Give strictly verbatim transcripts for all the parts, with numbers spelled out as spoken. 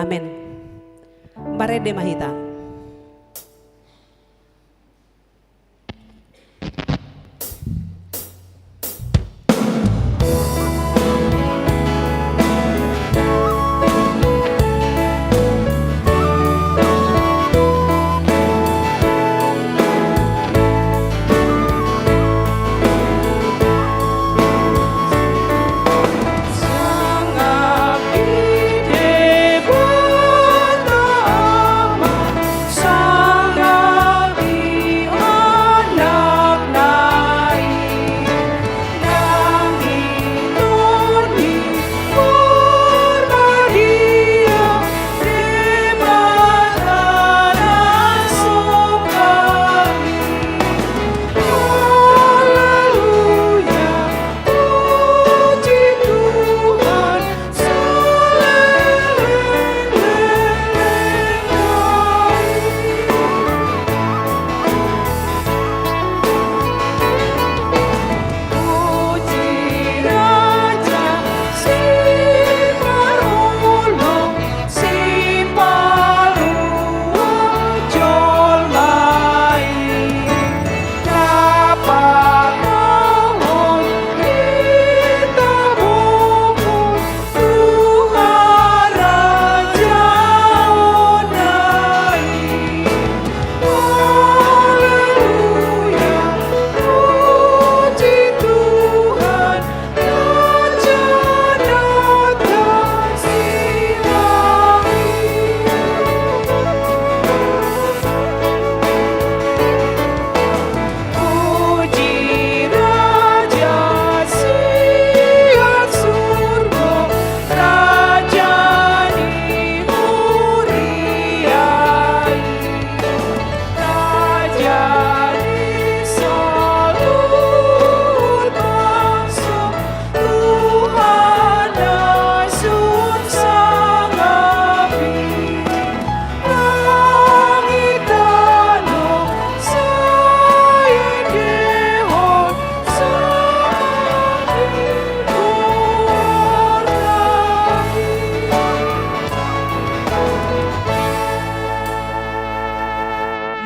Amen. Marende ma hita.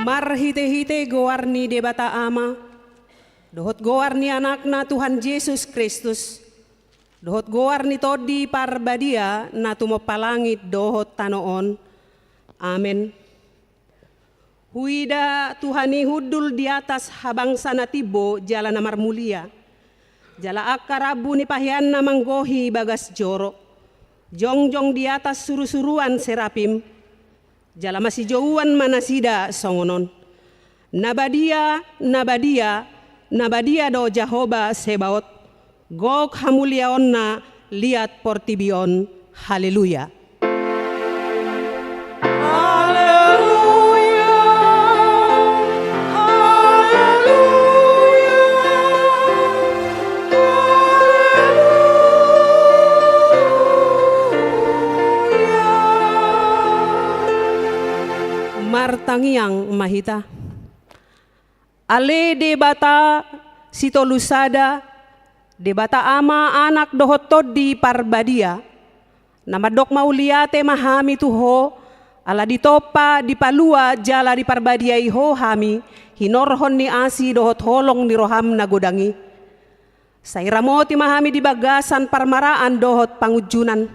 Marhitehite goar ni Debata Ama, dohot goar ni Anakna Tuhan Jesus Kristus, dohot goar ni Tondi Parbadia na tumompa langit dohot tano on. Amen. Huida Tuhan i hundul di atas habangsa na timbo jala na marmulia, jala angka rambu ni paheanna manggohi bagas joro, jongjong di atas surusuruan serapim, jala masijouan ma nasida songon on: Na badia, na badia, na badia do Jahowa Sebaot, gok hamuliaonna liat portibi on. Haleluya. Haleluya, haleluya, haleluya. Martangiang ma hita. Ale Debata Sitolusada, Debata Ama, Anak dohot Tondi Parbadia, na mandok mauliate ma hami tu Ho, ala ditompa, dipalua jala diparbadiai Ho hami, hinorhon ni asi dohot holong ni roham na godang i. Sai ramoti ma hami di bagasan parmaraan dohot pangunjunan.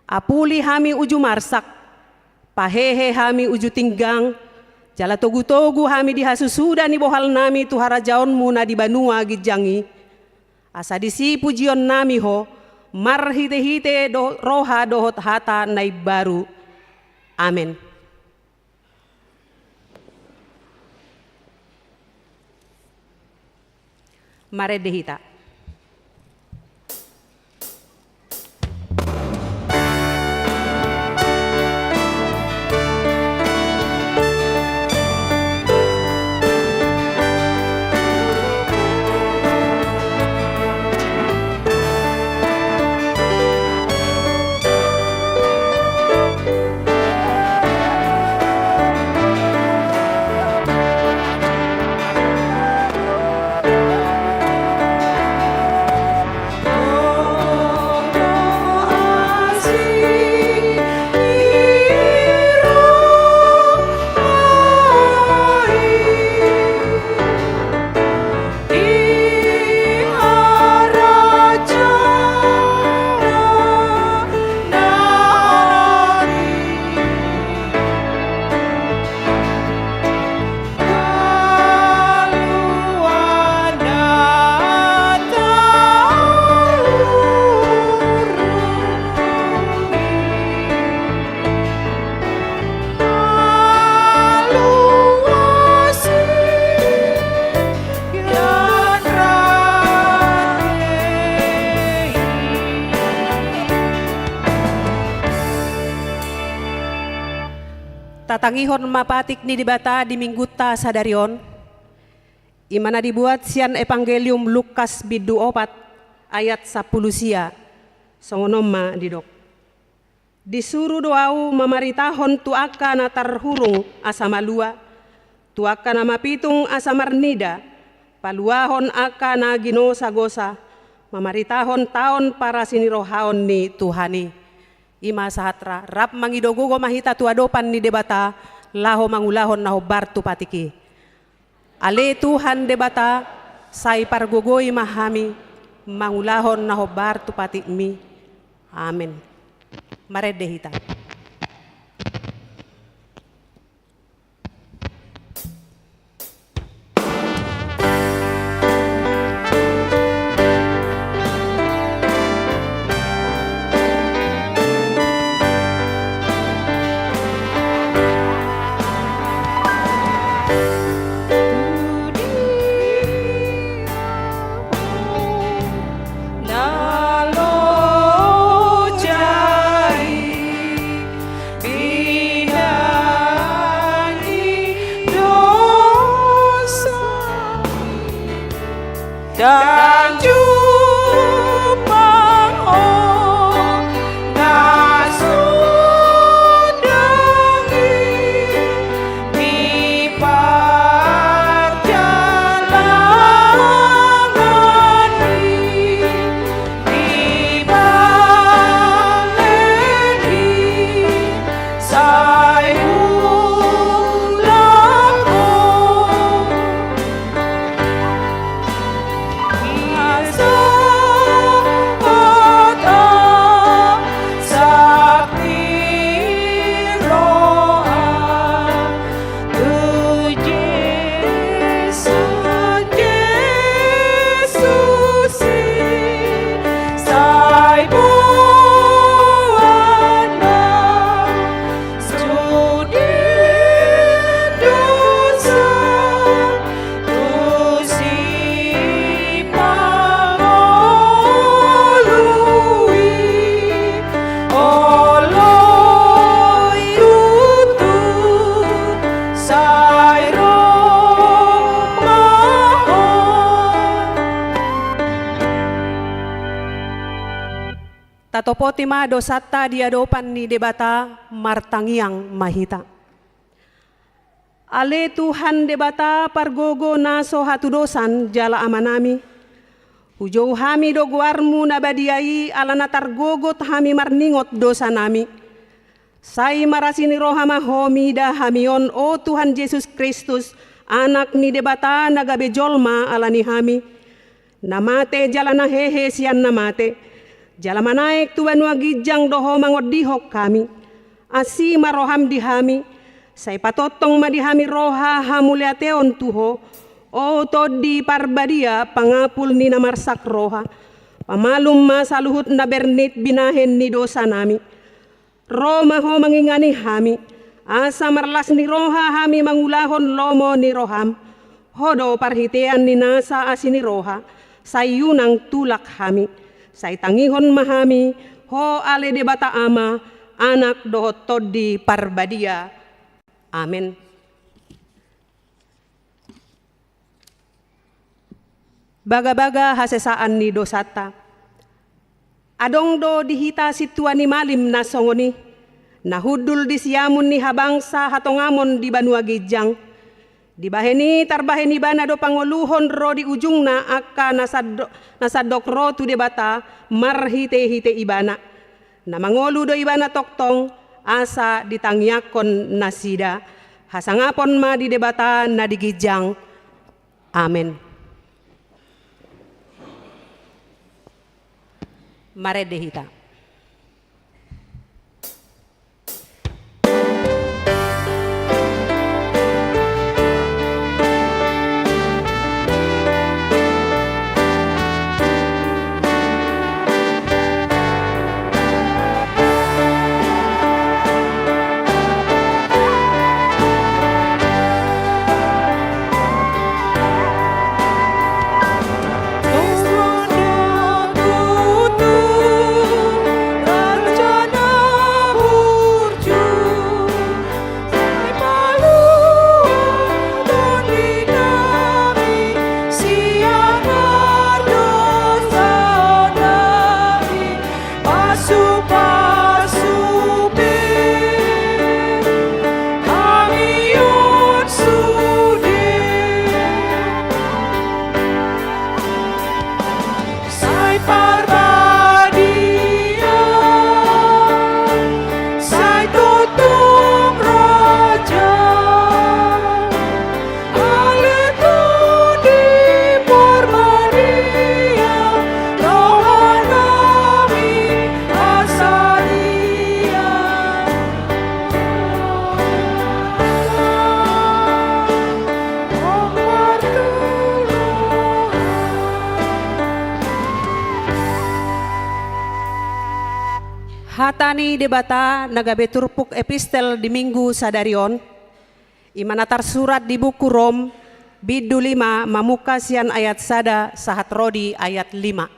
Apuli hami uju marsak, pahehe hami uju tinggang, jala togutogu hami di hasusuda ni bohalnami tu harajaonmu na di banua ginjang i. Asa disi pujionnami Ho, marhitehite do, roha dohot hata na imbaru. Amen. Marende hita. Tangihon ma patik ni Debata di Minggunta sadari on, i ma na dibuat sian Evangelium Lukas bindu opat ayat sampulu sia, songon on ma didok. Disuru do ahu mamaritahon tu angka na tarhurung asa malua, tu angka na mapitung asa marnida, paluahon angka na ginosagosa, mamaritahon taon parasinirohaon ni Tuhan i. I ma sahat ra, rap mangido gogo ma hita tu adopan ni Debata, laho mangulahon na hombar tu patik i. Ale Tuhan Debata, sai pargogoi ma hami mangulahon na hombar tu patikmi. Amen. Marende hita. Tatopoti ma dosanta di adopan ni Debata, martangiang ma hita. Ale Tuhan Debata pargogo na so hatudosan jala Amanami, hujou hami do goarmu na badia i ala na targogot hami marningot dosanami. Sai marasi ni roha ma Ho mida hami on, o Tuhan Jesus Kristus, Anak ni Debata na gabe jolma ala ni hami, na mate jala na hehe sian na mate, jala manaek tu banua ginjang do Ho mangondihon hami. Asi ma roham di hami, sai patongtong ma di hami roha hamuliateon tu Ho, o Tondi Parbadia, pangapul ni na marsak roha. Pamalum ma saluhut na bernit binahen ni dosanami. Ro ma Ho mangingani hami, asa marlas ni roha hami mangulahon lomo ni roham. Ho do parhitean ni nasa asi ni roha, sai unang tulak hami, sai tangihon ma hami, Ho ale Debata Ama, Anak dohot Tondi Parbadia. Amen. Bagabaga hasesaan ni dosanta. Adong do di hita sintua ni malim na songon i, na hundul di siamun ni habangsa hatongamon di banua ginjang. Dibahen i tarbahen ibana do pangoluhon ro di ujungna angka na sando-, na sandok ro tu Debata marhitehite ibana. Na mangolu do ibana tongtong, asa ditangiangkon nasida. Hasangapon ma di Debata na di ginjang. Amen. Marende hita. Hata ni Debata na gabe turpuk epistel di Minggu sadari on, i ma na tarsurat di buku Rom, bindu lima, mamungka sian ayat sada sahat ro di ayat lima.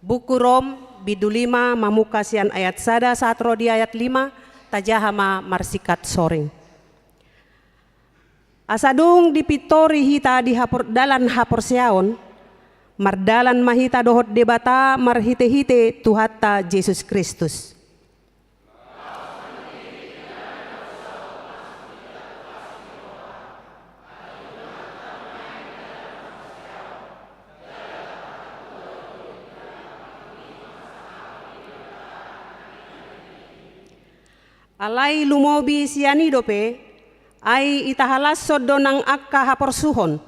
Buku Rom, bindu lima, mamungka sian ayat sada sahat ro di ayat lima, tajaha ma marsingkat soring. Asa dung dipintori hita di hapor-, dalan haporseaon, mardalan ma hita dohot Debata marhite-hite Tuhanta Jesus Kristus. Alai lumobi sian i dope, ai itahalashon do nang angka haporsuhon,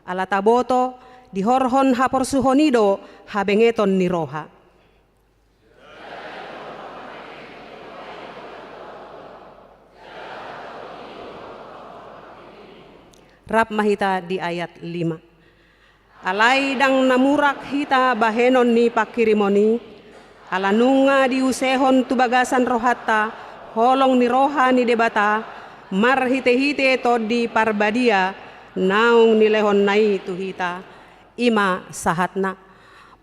ala taboto, dihorhon haporsuhon i do habengeton ni roha. Rap ma hita di ayat lima. Alai ndang na murak hita bahenon ni panghirimon i, ala nunga diusehon tu bagasan rohanta holong ni roha ni Debata, marhite-hite Tondi Parbadia naung nilehonna i tu hita. I ma sahatna.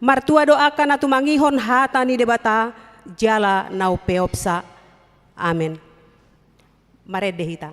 Martua do angka na tumangihon hata ni Debata jala na umpeopsa. Amen. Marende hita.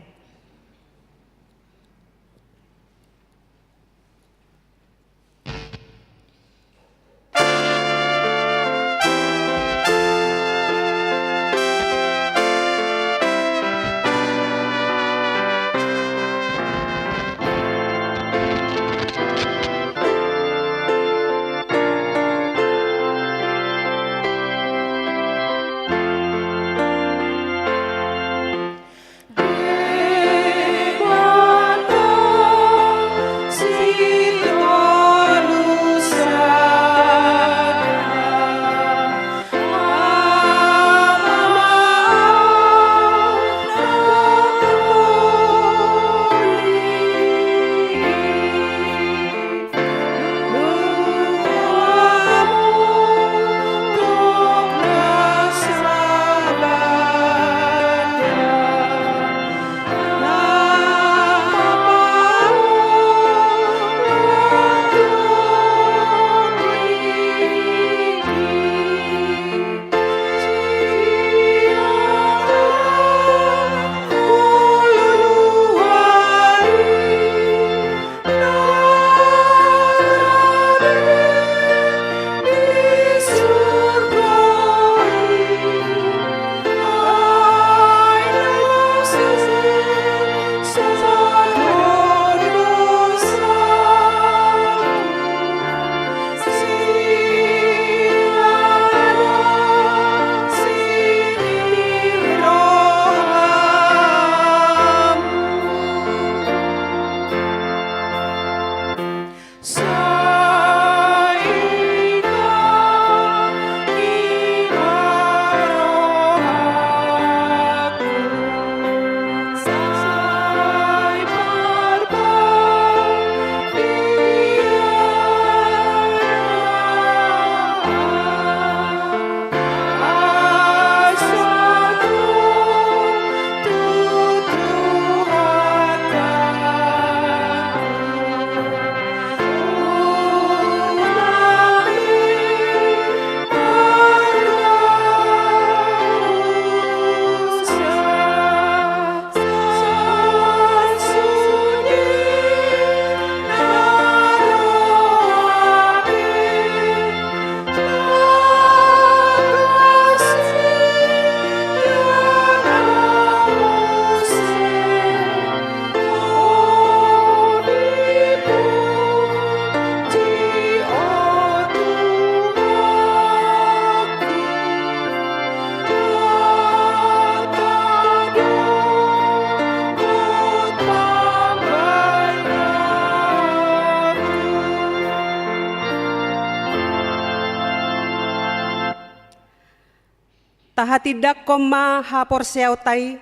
Tahatindangkon ma haporseaonta i,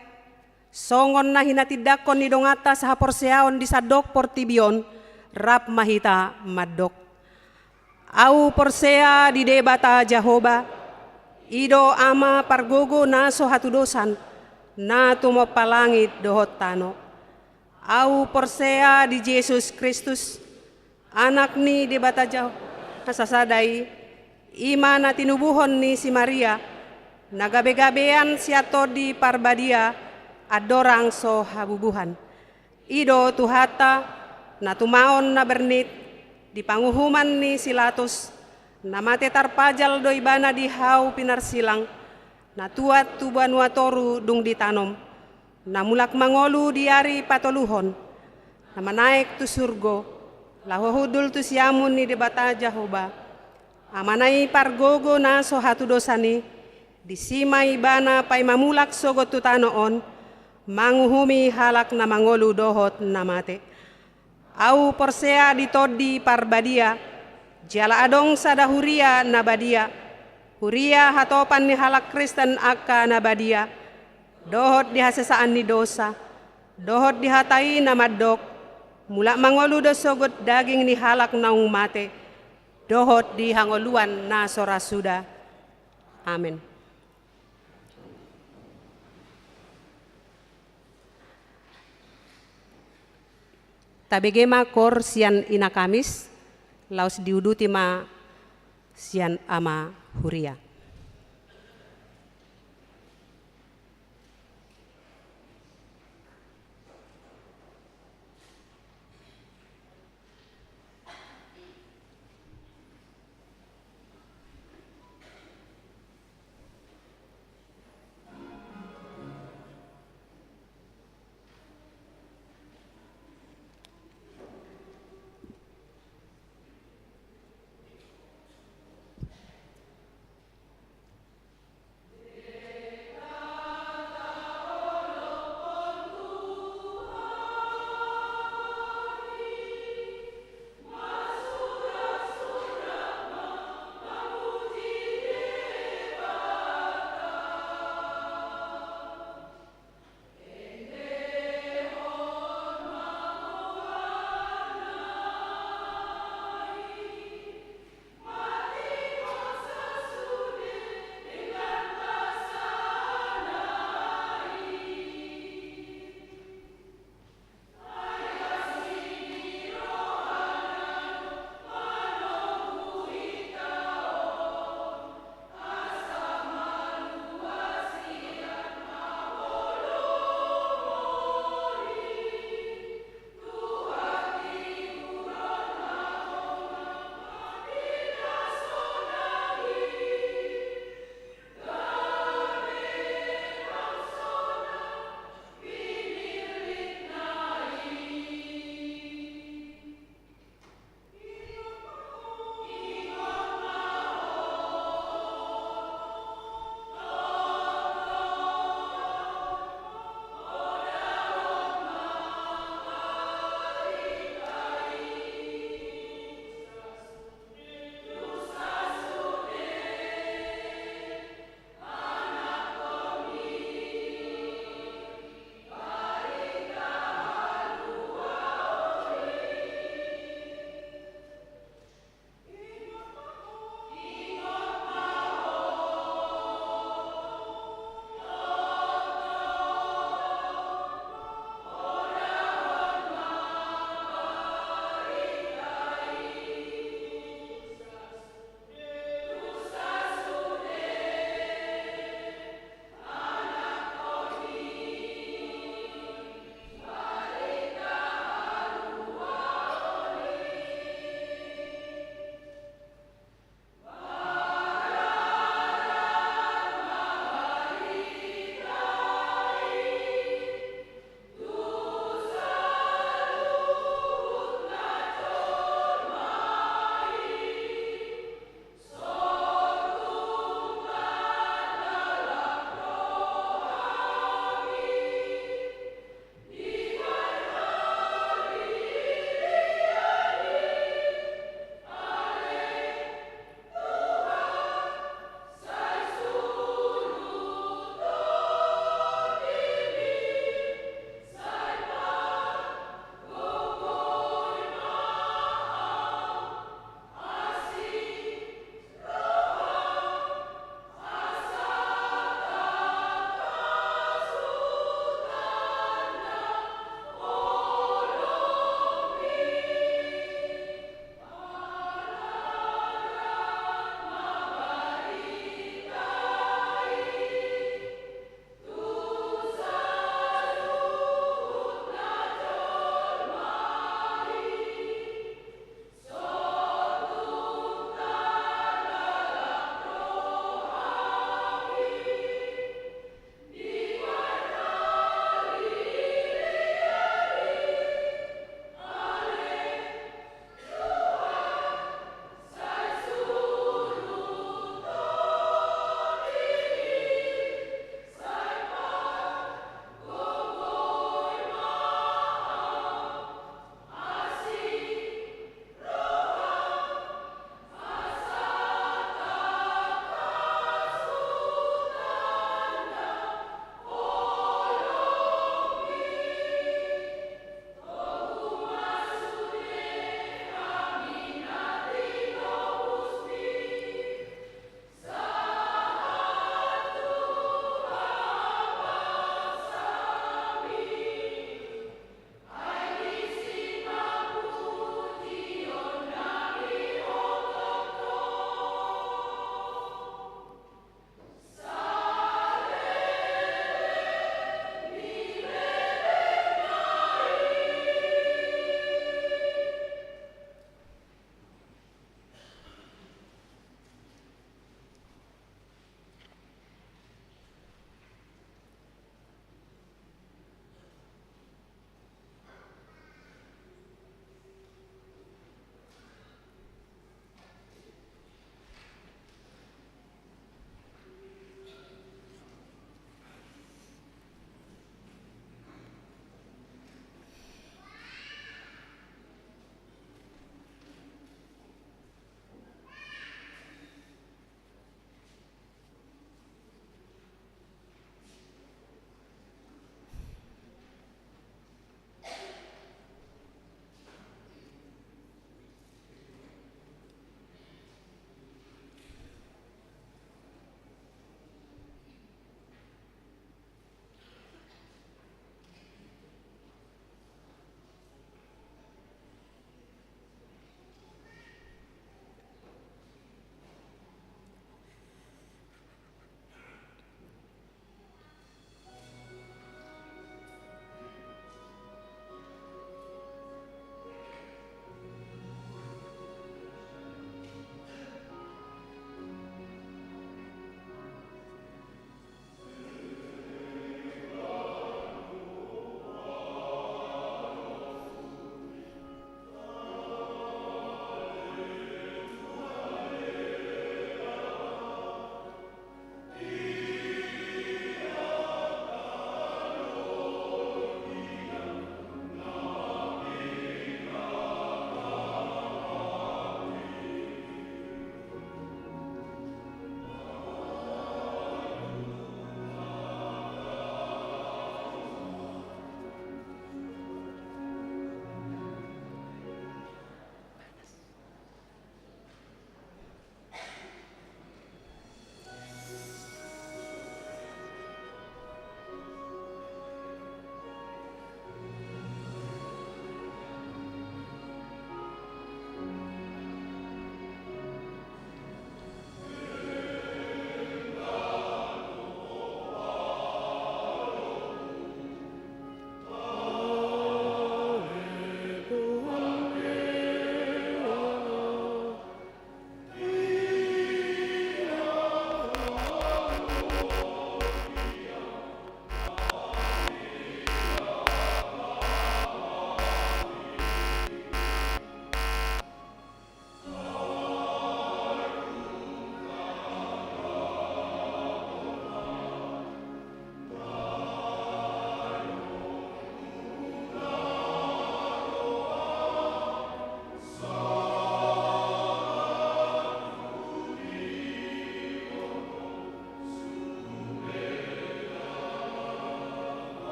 songon na hinatindangkon ni donganta sahaporseaon di sandok portibi on, rap ma hita mandok. Ahu porsea di Debata Jahowa, I do Ama pargogo na so hatudosan, na tumompa langit dohot tano. Ahu porsea di Jesus Kristus, Anak ni Debata Jahowa na sasada i, i ma na tinubuhon ni si Maria, na gabegabean sian Tondi Parbadia, andorang so habubuhan. I do Tuhanta, na tumaon na bernit di panguhuman ni si Latus, na mate tarpajal do ibana di hau pinarsilang, na tuat tu banua toru dung ditanom, na mulak mangolu di ari patoluhon, na manaek tu surgo, laho hundul tu siamun ni Debata Jahowa. Amana i pargogo na so hatudosan i, disi ma ibana paima mulak sogot tu tano on, manguhumi halak na mangolu dohot na mate. Ahu porsea di Tondi Parbadia, jala adong sada huria na badia, huria hatopan ni halak Kristen angka na badia, dohot di hasesaan ni dosa, dohot di hata i na mandok, mulak mangolu do sogot daging ni halak naung mate, dohot di hangoluan na so ra suda. Amen. Tabege ma koor sian Ina Kamis, laos diuduti ma sian Ama Huria.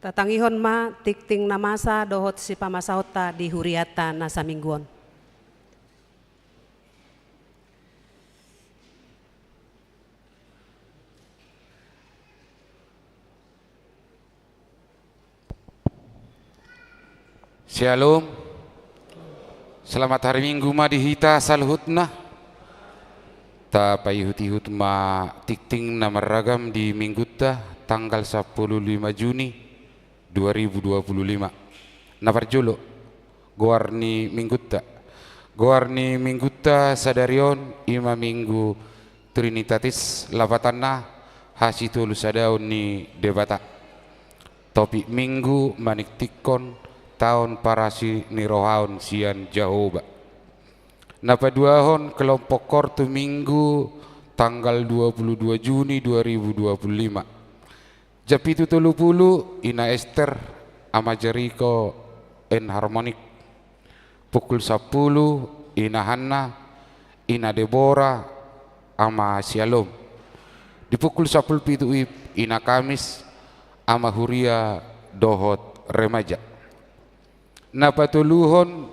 Tatangihon ma tingting na masa dohot sipamasaonta di hurianta na saminggu on. Syalom. Selamat hari Minggu ma di hita saluhutna. Tapaihut-ihut ma tingting na marragam di Minggunta tanggal sampulu lima Juni dua ribu dua puluh lima. Na parjolo, goar ni Minggunta. Goar ni Minggunta sadari on i ma Minggu Trinitatis, lapatanna hasitolusadaon ni Debata. Topik Minggu maningtinghon taon parasinirohaon sian Jahowa. Na paduahon, kelompok khor tu Minggu tanggal dua puluh dua Juni dua ribu dua puluh lima. Jam pitu tolu pulu, Ina Ester, Ama Jeriko, Enharmonic. Pukul sampulu, Ina Hanna, Ina Debora, Ama Syalom. Di pukul sampulu pitu WIB, Ina Kamis, Ama Huria dohot Remaja. Na patoluhon,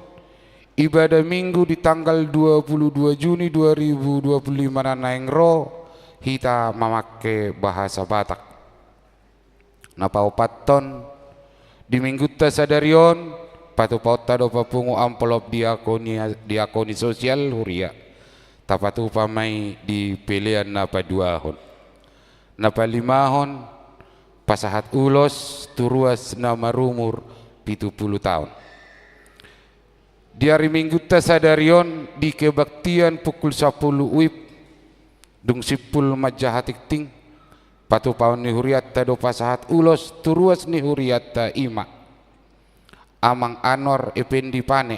ibadah Minggu di tanggal dua puluh dua Juni dua ribu dua puluh lima na naeng ro, hita mamangke bahasa Batak. Na paopathon, di Minggunta sadari on, Patupaonta do papungu amplop diakoni, diakoni sosial huria. Tapatupa ma i di pelean na paduahon. Na palimahon, pasahat ulos tu ruas na marumur pitu pulu taon. Di ari Minggunta sadari on di kebaktian pukul sampulu uip, dung simpul manjaha tingting, patupaon ni hurianta do pasahat ulos tu ruas ni hurianta, i ma Amang Anwar Effendi Pane,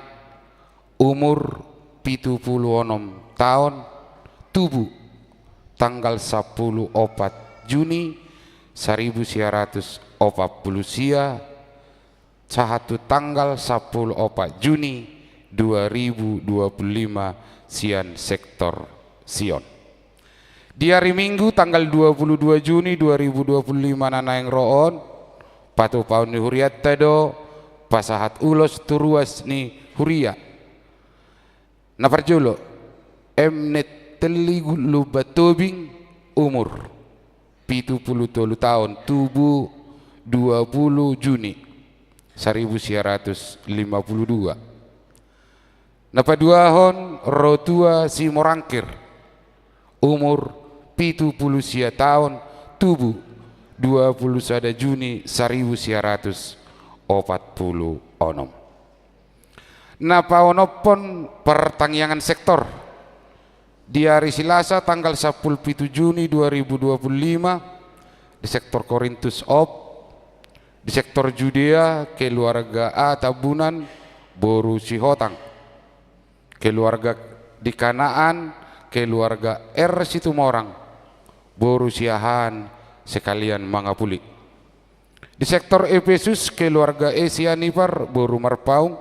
umur pitu pulu onom taon, tubu tanggal sampulu opat Juni saribu sia ratus opat pulu sia, sahat tu tanggal sampulu opat Juni dua ribu dua pulu lima, sian sektor Sion. Di ari Minggu tanggal dua pulu dua Juni dua ribu dua pulu lima na naeng ro on, patupaon ni hurianta do pasahat ulos tu ruas ni huria. Na parjolo, M Net Telli Lumban Tobing, umur pitu pulu tolu taon, tubu dua pulu Juni saribu sia ratus lima pulu dua. Na paduahon, Rotua Simorangkir, umur pitu pulu sia taon, tubu dua pulu sada Juni saribu sia ratus opat pulu onom. Na paonomhon, partangiangan sektor. Di ari Selasa tanggal sampulu pitu Juni dua ribu dua pulu lima, di sektor Korintus op, di sektor Judea, keluarga A Tambunan, boru Sihotang. Keluarga di Kanaan, keluarga R Situmorang, boru Siahaan, sekalian mangapuli. Di sektor Epesus, keluarga E Sianipar, boru Marpaung.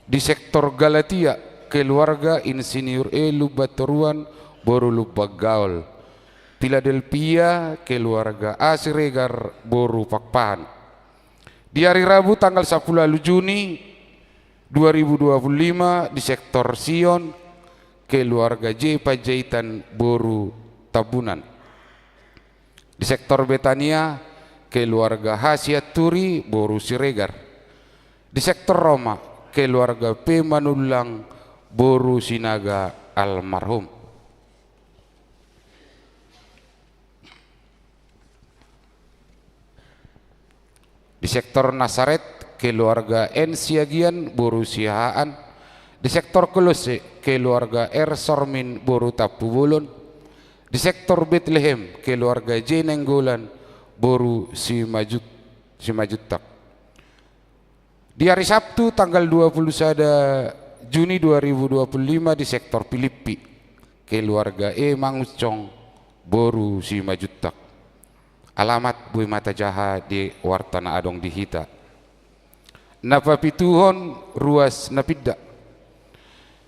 Di sektor Galatia, keluarga Insinyur E Lumban Toruan, boru Lumban Gaol. Piladelpia, keluarga A Siregar, boru Pakpahan. Di ari Rabu tanggal sampulu ualu Juni dua ribu dua pulu lima, di sektor Sion, keluarga J Panjaitan, boru Tambunan. Di sektor Betania, keluarga H Sianturi, boru Siregar. Di sektor Roma, keluarga P Manullang, boru Sinaga almarhum. Di sektor Nasaret, keluarga N Siagian, boru Siahaan. Di sektor Kolosse, keluarga R Sormin, boru Tampubolon. Di sektor Betlehem, keluarga J Nainggolan, boru Simajut-, Simajuntak. Di ari Sabtu tanggal dua pulu sada Juni dua ribu dua pulu lima, di sektor Pilippi, keluarga E Mangunsong, boru Simajuntak. Alamat boi ma tajaha di warta na adong di hita. Na papituhon, ruas na pinda.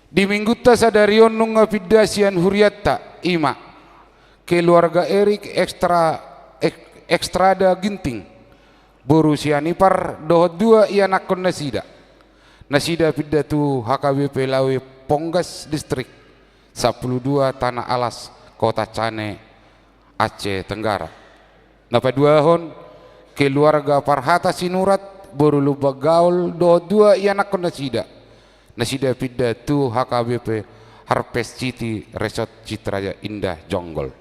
Di Minggunta sadari on nunga pinda sian hurianta, i ma keluarga Erik Ekstra-, Ek-, Ekstrada Ginting, boru Sianipar, dohot dua ianakhon nasida. Nasida pinda tu H K B P Lawe Ponggas, distrik sampulu dua, Tanah Alas, Kota Cane, Aceh Tenggara. Na paduahon, keluarga Parhata Sinurat, boru Lumban Gaol, dohot dua ianakhon nasida. Nasida pinda tu H K B P Harvest City Resort Citra Indah Jonggol.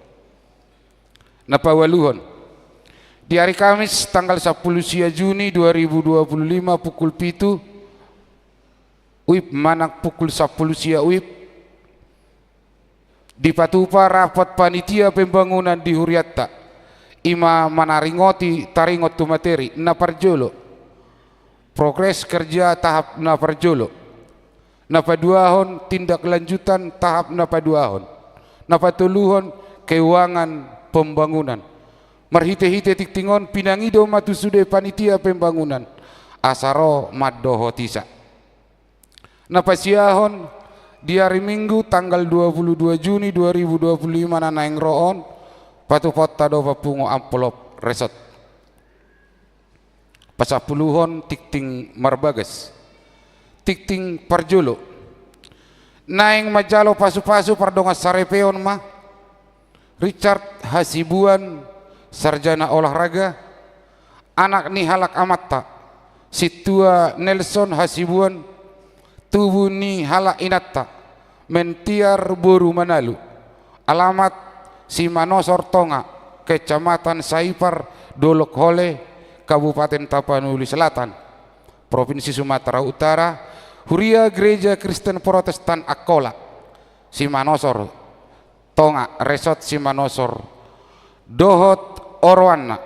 Na paualuhon, di ari Kamis tanggal sampulu sia Juni dua ribu dua pulu lima pukul pitu uip manang pukul sampulu sia uip, dipatupa rapat panitia pembangunan di hurianta, i ma manaringoti taringot tu materi. Na parjolo, progres kerja tahap na parjolo. Na paduahon, tindak lanjutan tahap na paduahon. Na patoluhon, keuangan pembangunan. Marhitehite tingting on pinangido ma tu sude panitia pembangunan asa ro mandohotisa. Na pasiahon, di ari Minggu tanggal dua pulu dua Juni dua ribu dua pulu lima na naeng ro on, patupaonta do papungu amplop resot. Pasampuluhon, tingting marbagas. Tingting parjolo, naeng manjalo pasupasu pardongan saripeon ma Richard Hasibuan, sarjana olahraga, anak ni halak amanta, Sintua Nelson Hasibuan, tubu ni halak inanta, Mentiar boru Manalu, alamat Simanosor Tonga, Kecamatan Saipar, Dolok Hole, Kabupaten Tapanuli Selatan, Provinsi Sumatera Utara, huria Gereja Kristen Protestan Angkola, Simanosor Tonga, Resort Simanosor, dohot oroanna.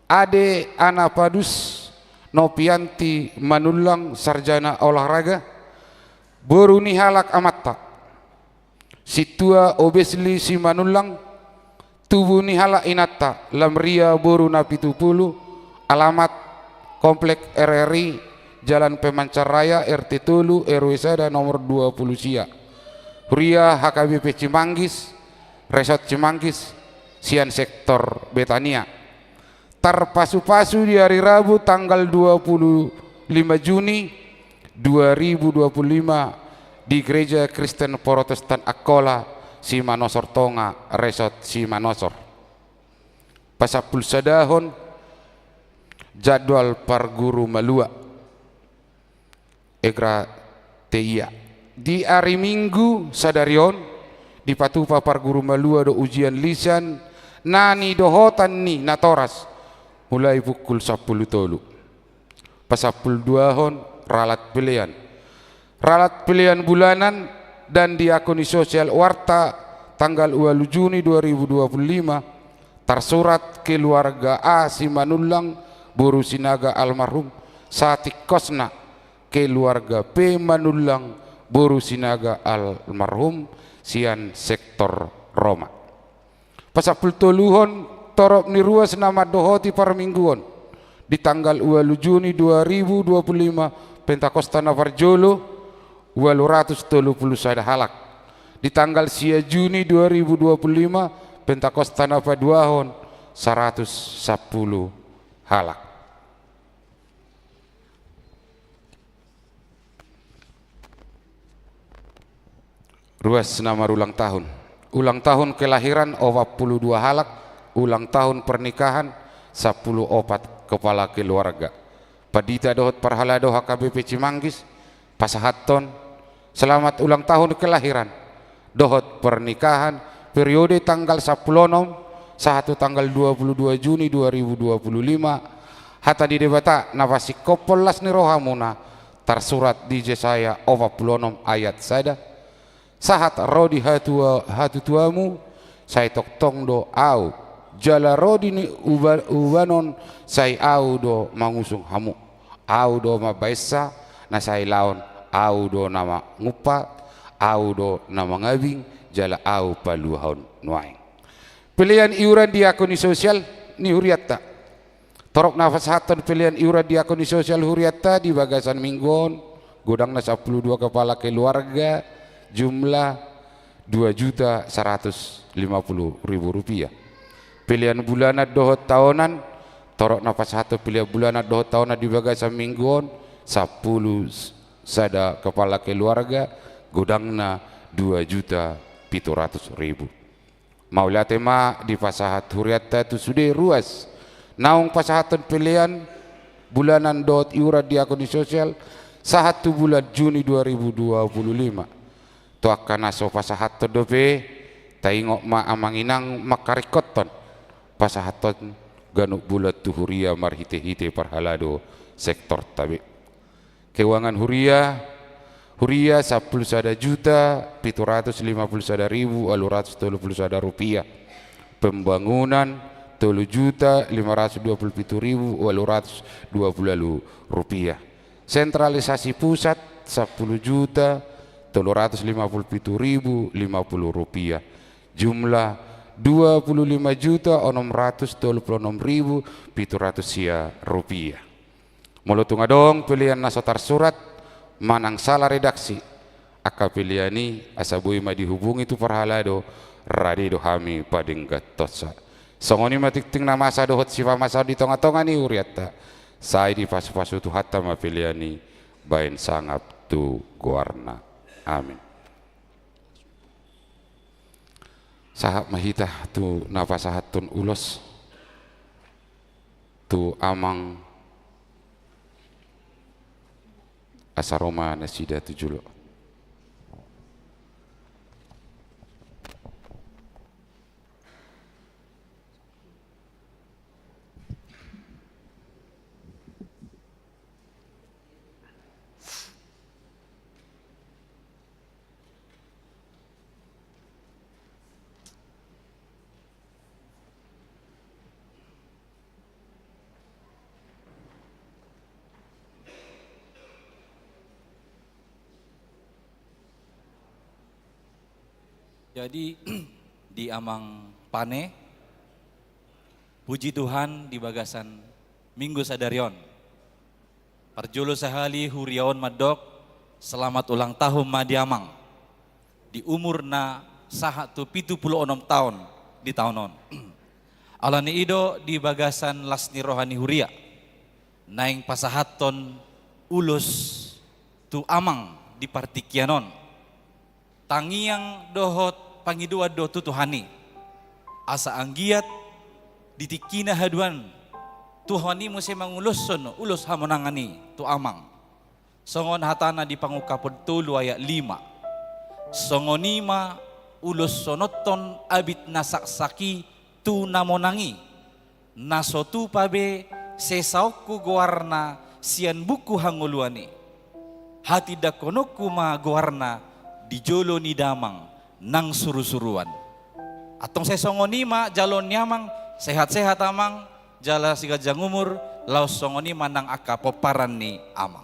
Ade Anapadus Nopianti Manullang, sarjana olahraga, boru ni halak amanta. Sintua Obesli Simanullang, tubu ni halak inanta, Lamria boru Napitupulu, alamat Komplek R R I, Jalan Pemancar Raya, R T tolu, R W sada, nomor dua puluh sia. Huria H K B P Cimanggis, Resort Cimanggis, sian sektor Betania. Tarpasupasu di ari Rabu tanggal dua puluh lima Juni dua ribu dua puluh lima di Gereja Kristen Protestan Angkola, Simanosor Tonga, Resort Simanosor. Pasampulusadahon jadwal parguru malua. Egra te ia. Di ari Minggu sadari on, dipatupa parguru malua do ujian lisan na nidohotan ni natoras, mulai pukul sampulu tolu. Pasampuluduahon ralat pelean. Ralat pelean bulanan dan diakoni sosial warta tanggal ualu Juni dua ribu dua puluh lima, tarsurat keluarga A Simanullang boru Sinaga almarhum, satingkosna keluarga P Manullang boru Sinaga almarhum, sian sektor Roma. Pasampulutoluhon torop ni ruas na mandohoti parmingguon. Di tanggal ualu Juni dua ribu dua puluh lima, Pentakosta na parjolo, ualu ratus tolu puluh sada halak. Di tanggal sia Juni dua ribu dua puluh lima, Pentakosta na paduahon, saratus sampulu halak. Ruas na marulang tahun. Ulang tahun kelahiran opat puluh dua halak, ulang tahun pernikahan sampulu opat kepala keluarga. Pandita dohot parhalado H K B P Cimanggis pasahathon selamat ulang tahun kelahiran dohot pernikahan periode tanggal sampulu onom sahat tu tanggal dua puluh dua Juni dua ribu dua puluh lima. Hata ni Debata na pasingkophon las ni rohamuna, tarsurat di Jesaya opat puluh onom ayat sada. Sahat ro di hatua, hatutuamu, sai tongtong do Ahu, jala ro di ni uba-, ubanon, sai Ahu do mangusung hamu. Ahu do mambaensa na sai laon, Ahu do na mangumpat, Ahu do na mangabing, jala Ahu paluahon nuaeng. Pelean iuran diakoni sosial ni hurianta. Torop na pasahathon pelean iuran diakoni sosial hurianta di bagasan minggu on, godangna sampulu dua kepala keluarga, jumlah dua juta saratus lima puluh ribu rupiah. Pelean bulanan dohot taonan, torop na pasahathon pelean bulanan dohot taonan di bagasan minggu on, sampulu sada kepala keluarga, godangna dua juta pitu ratus ribu. Mauliate ma dipasahat hurianta tu sude ruas naung pasahathon pelean bulanan dohot iuran diakoni sosial sahat tu bulan Juni dua ribu dua puluh lima. Tu angka na so pasahathon dope, taingot ma amang inang mangkaringkothon pasahathon ganup bulan tu huria marhitehite parhalado sektorta be. Keuangan huria, huria sampulu sada juta pitu ratus lima puluh sada ribu ualu ratus tolu puluh sada rupiah. Pembangunan tolu juta lima ratus dua puluh pitu ribu ualu ratus dua puluh ualu rupiah. Sentralisasi pusat sampulu juta tolu ratus lima puluh pitu ribu lima puluh rupiah. Jumlah dua puluh lima juta onom ratus tolu puluh onom ribu pitu ratus sia rupiah. Molo tung adong pelean na so tarsurat manang sala redaksi angka pelean i, asa boi ma dihubungi tu parhalado, rade do hami padengganhonsa. Songon i ma tingting na masa dohot sipamasaon di tongatonga ni hurianta, sai dipasupasu Tuhanta ma pelean i baen sangap tu goarna. Amin. Sahat ma hita tu na pasahathon ulos tu amang Asa ro ma nasida tu jolo. Jadi, di amang pane, puji Tuhan di bagasan minggu sadari on. Parjolo sahali huria on mandok, selamat ulang tahun ma di amang. Di umur na sahat tu pitu pulu onom taon di taon on. Alani i do di bagasan las ni roha ni huria, naeng pasahathon ulos tu amang di partingkian on. Tangiang dohot pangidoan do tu Tuhan i, asa anggiat di tingkina haduan, Tuhan i muse manguloshon ulos hamonangan i tu amang. Songon hatana di Pangungkapon tolu ayat lima. Songon i ma uloshononhon abit na saksak i tu na monang i, na so tupa be sesaonku goarna sian buku hangoluan i. Hatindangkononku ma goarna di jolo ni damang nang surusuruan. Antong sai songon i ma jaloon ni amang, sehat-sehat amang, jala siganjang umur, laos songon i ma nang angka pomparan ni amang.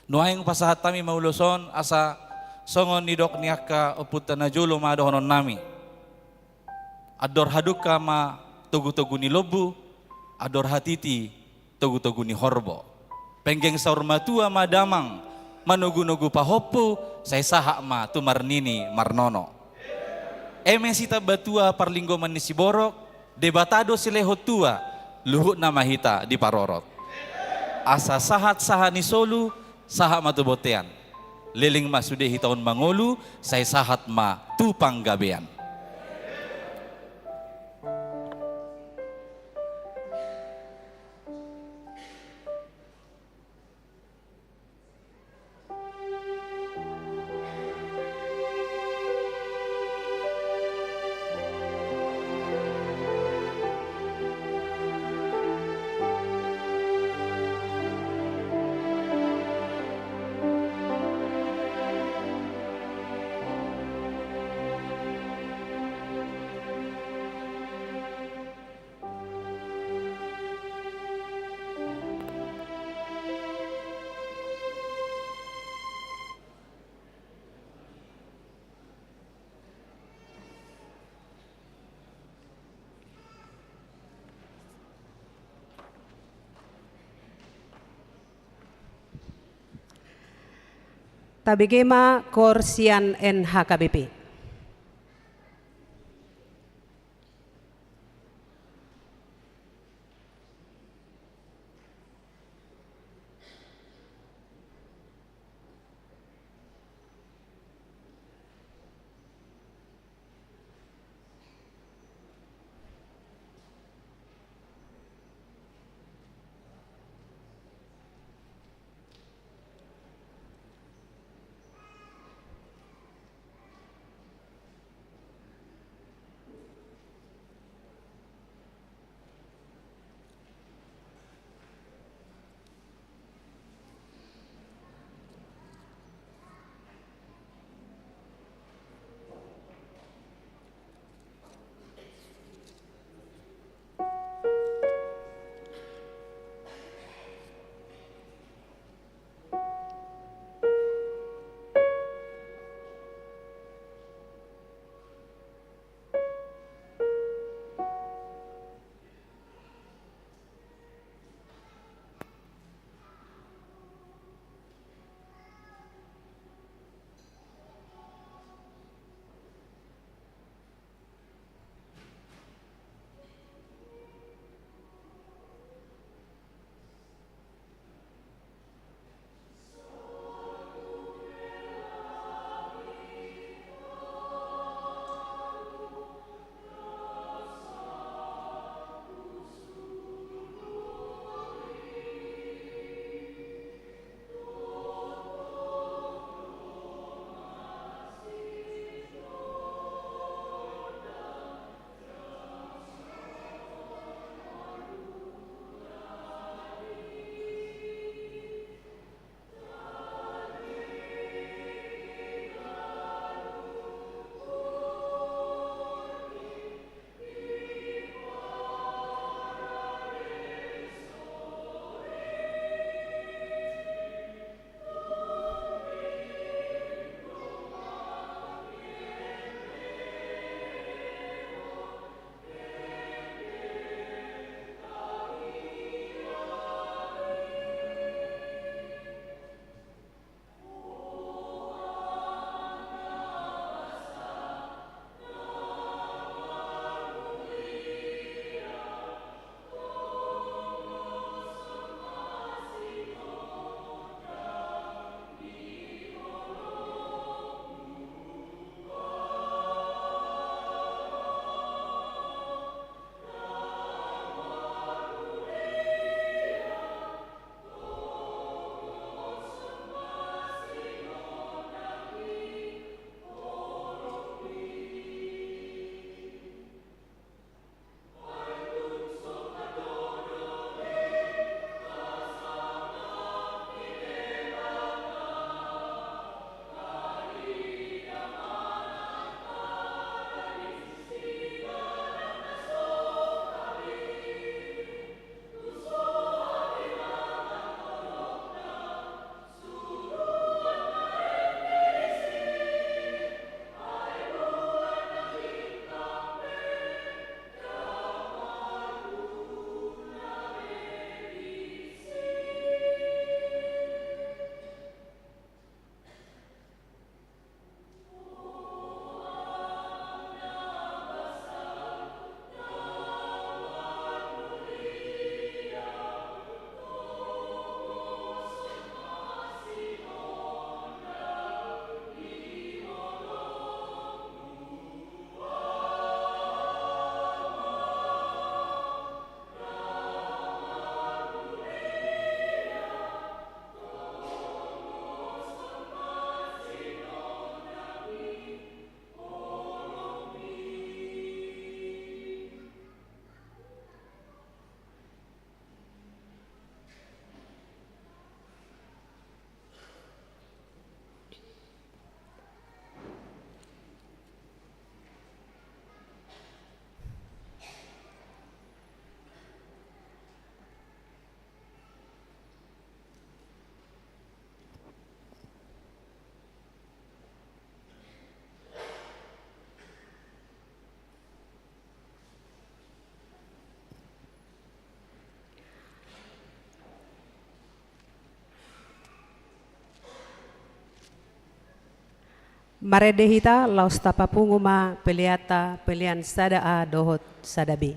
Nuaeng pasahat hami ma ulos on, asa songon nidok ni angka ompunta na jolo ma dohonon nami. Andor hadungka ma togutogu ni lombu, andor hatiti togutogu ni horbo. Penggeng saur matua ma damang, manogunogu pahompu, sai sahat ma tu marnini marnono. Eme sitambatua parlinggoman ni siborok, Debata do silehon tua, luhutna ma hita diparorot. Asa sahat sahat ni solu, sahat ma tu bontean. Leleng ma sude hita on mangolu, sai sahat ma tu panggabean. Tabege ma koor sian N H K B P. Marende hita laos tapapungu ma peleanta, pelean sada A dohot sada B.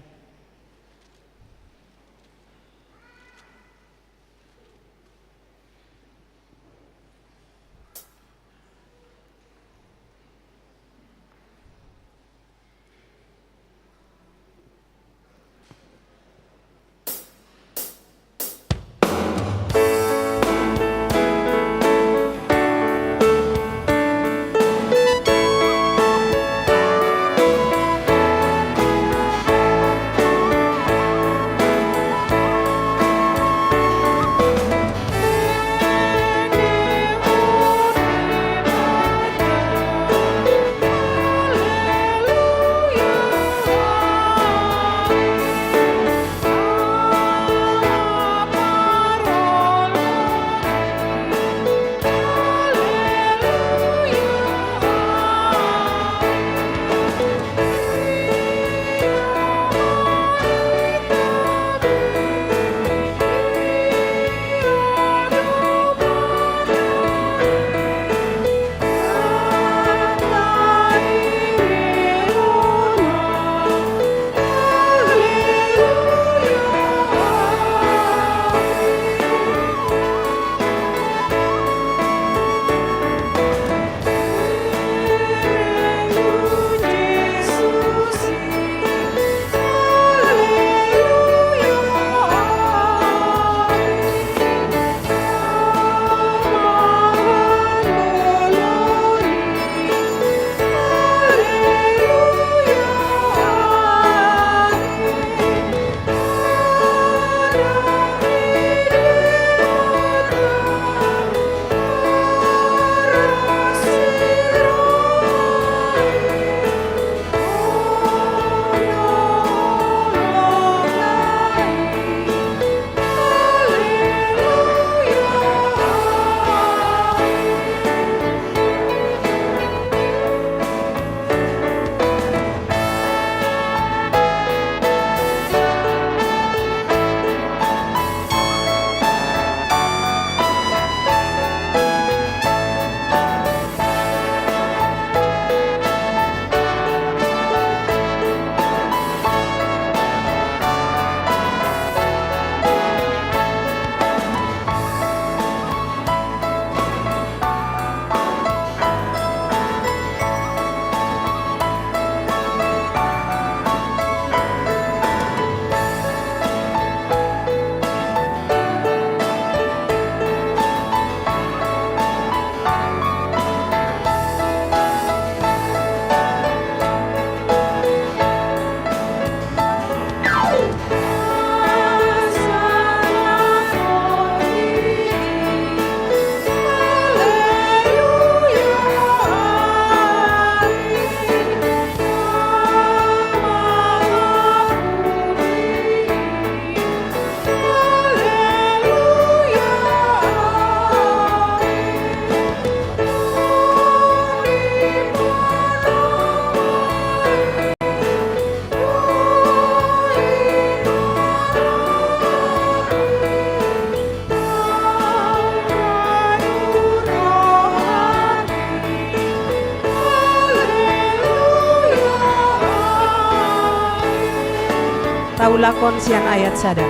Taulahon sian ayat sada.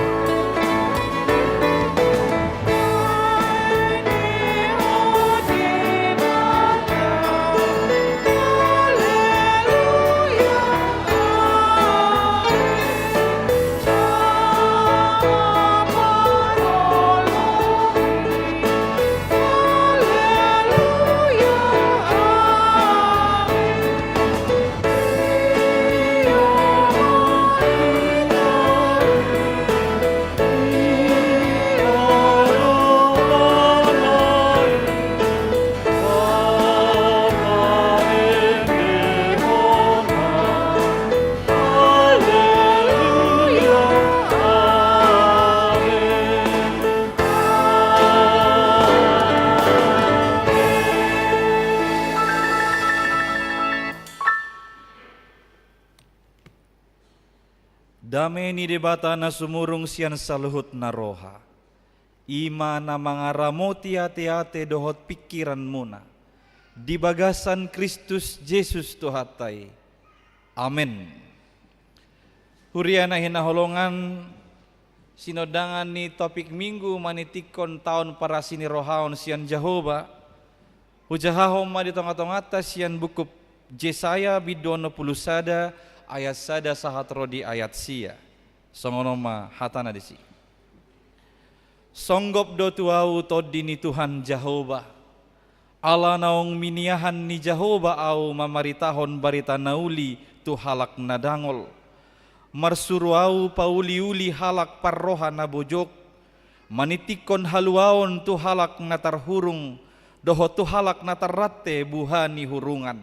Dame ni Debata na sumurung sian saluhut na roha, i ma na mangaramoti ateate dohot pingkiranmuna, Di bagasan Kristus Jesus Tuhanta i. Amen. Huria na hinaholongan, sinondangan ni topik Minggu manitikkon taon parasinirohaon sian Jahowa, hujahahon ma di tonga-tonganta sian buku Jesaya bindu onom pulu sada ayat sada sahat ro di ayat sia. Songon on ma hatana disi. Songgop do tu ahu tondi ni Tuhan Jahowa, ala naung miniahan ni Jahowa ahu mamaritahon barita na uli tu halak na dangol. Marsuru ahu pauli-uli halak parroha na bojok, manitikkon haluaon tu halak na tarhurung, dohot tu halak na tarrante buha ni hurungan.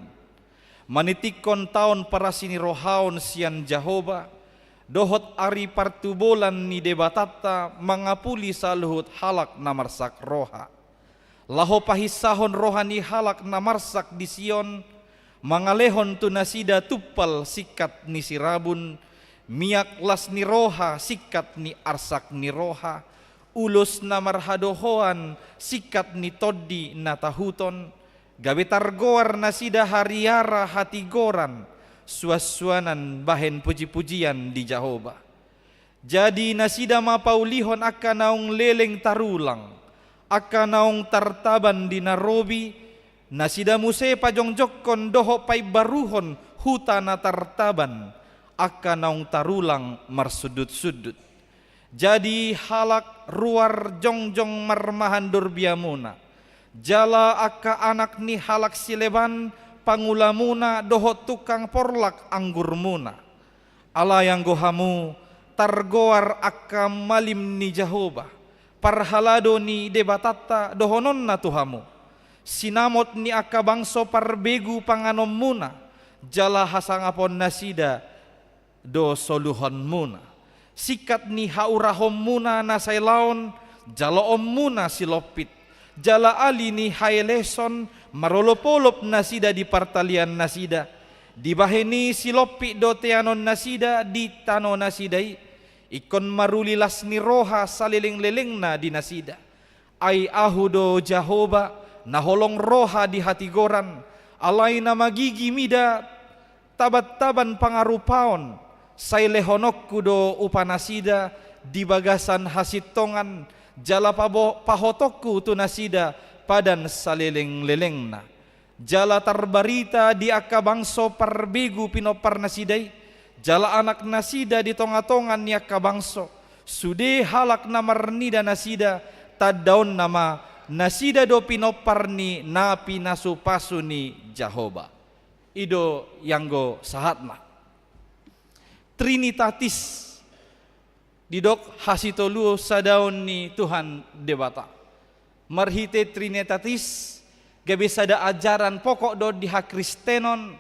Manitikkon taon parasinirohaon sian Jahowa, dohot ari partubolan ni Debatanta mangapuli saluhut halak na marsak roha. Laho pahinsahon roha ni halak na marsak di Sion, mangalehon tu nasida tumpal singkat ni sirabun, miak las ni roha singkat ni arsak ni roha, ulos na marhadohoan singkat ni tondi na tahuton, gabe targoar nasida hariara hatigoran, suansuanan bahen pujipujian di Jahowa. Jadi nasida ma paulihon angka naung leleng tarulang, angka naung tartaban di na robi, nasida muse pajongjongkon dohot paimbaruhon huta na tartaban, angka naung tarulang marsundutsundut. Jadi halak ruar jongjong marmahan dorbiamuna, jala angka anak ni halak sileban pangulamuna dohot tukang porlak anggurmuna. Alai anggo hamu, targoar angka malim ni Jahowa, parhalado ni Debatanta dohononna tu hamu. Sinamot ni angka bangso parbegu panganonmuna, jala hasangapon nasida do soluhonmuna. Singkat ni haurahonmuna na sailaon, jaloonmuna silompit. Jala ali ni haeleson, marolopolop nasida di partalian nasida. Dibahen i silompit do teanon nasida di tano nasida i. Ingkon maruli las ni roha salelenglelengna di nasida. Ai Ahu do Jahowa, na holong roha di hatigoran, alai na magigi mida tabantaban pangarupaon, sai lehononku do upa nasida di bagasan hasintongan, jala pabo-, pahotonku tu nasida padan salelenglelengna. Jala tarbarita di angka bangso parbegu pinompar nasida i, jala anak nasida di tongatonga ni angka bangso, sude halak na marnida nasida, tandaonna ma nasida do pinompar ni na pinasupasu ni Jahowa. I do ianggo sahatna. Trinitatis, didok hasitolu sadaon ni Tuhan Debata. Marhite Trinitatis, gabe sada ajaran pokok do di hakristenon,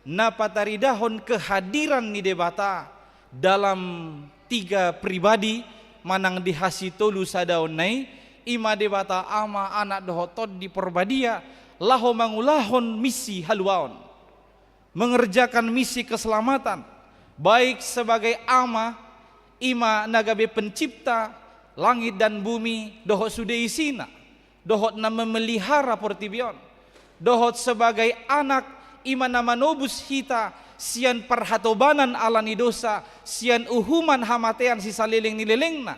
na pataridahon kehadiran ni Debata dalam tiga pribadi, manang di hasitolu sadaonna i, i ma Debata Ama, Anak dohot Tondi Porbadia, laho mangulahon misi haluaon. Mengerjakan misi keselamatan, baik sebagai Ama, i ma na gabe pencipta langit dan bumi, dohot sude isina, dohot na memelihara portibi on, dohot sebagai Anak, i ma na manobus hita sian parhatobanan ala ni dosa, sian uhuman hamatean sisaleleng ni lelengna.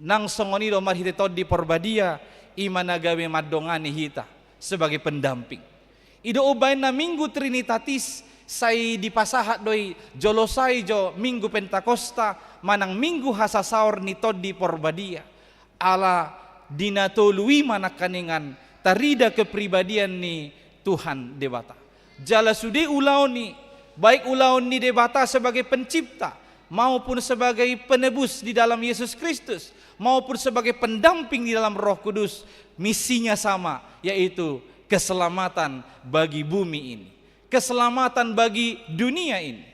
Nang songon i do marhite Tondi Porbadia, i ma na gabe mandongani hita sebagai pendamping. I do umbahen na Minggu Trinitatis, sai dipasahat do i jolo sai jo Minggu Pentakosta, manang Minggu hasasaor ni Tondi Porbadia. Ala di na tolu i ma nangkaningan tarida kepribadian ni Tuhan Debata. Jala sude ulaon i, baik ulaon ni Debata sebagai pencipta, maupun sebagai penebus di dalam Yesus Kristus, maupun sebagai pendamping di dalam Roh Kudus, misinya sama, yaitu keselamatan bagi bumi ini, keselamatan bagi dunia ini.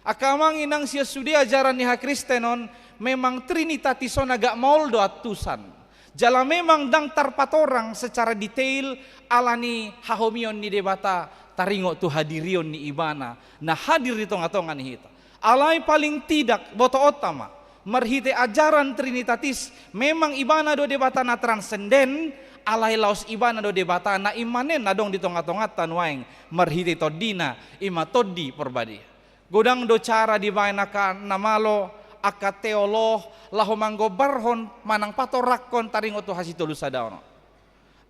Angka amang inang, sian sude ajaran ni hakristenon, memang Trinitatis on agak maol do antusan. Jala memang ndang tarpatorang secara detail ala ni hahomion ni Debata taringot tu hadirion ni Ibana na hadir di tongatonga ni hita. Alai paling tidak botoonta ma, Marhite ajaran Trinitatis, memang Ibana do Debata na transenden, alai laos Ibana do Debata na immanen na adong di tonga-tonganta nuaeng, marhite Tondina, i ma Tondi Porbadia. Godang do cara dibaen angka na malo, angka teolog, laho manggombarhon manang patoranghon taringot tu hasitolusadaon on.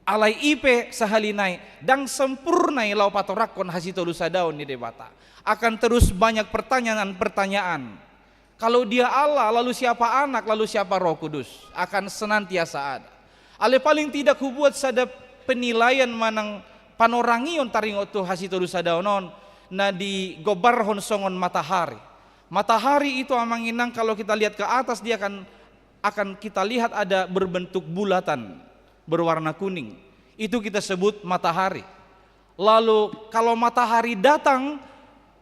Alai i pe sahali nai, ndang sempurna i laho patoranghon hasitolusadaon ni Debata. Akan terus banyak pertanyaan-pertanyaan. Kalau Dia Allah, lalu siapa Anak, lalu siapa Roh Kudus? Akan senantiasa ada. Alai paling tidak hubuat sada penilaian manang panorangion taringot tu hasitolusadaon on, na digombarhon songon matahari. Matahari itu, Amang Inang, kalau kita lihat ke atas, dia akan, akan kita lihat ada berbentuk bulatan, berwarna kuning. Itu kita sebut matahari. Lalu kalau matahari datang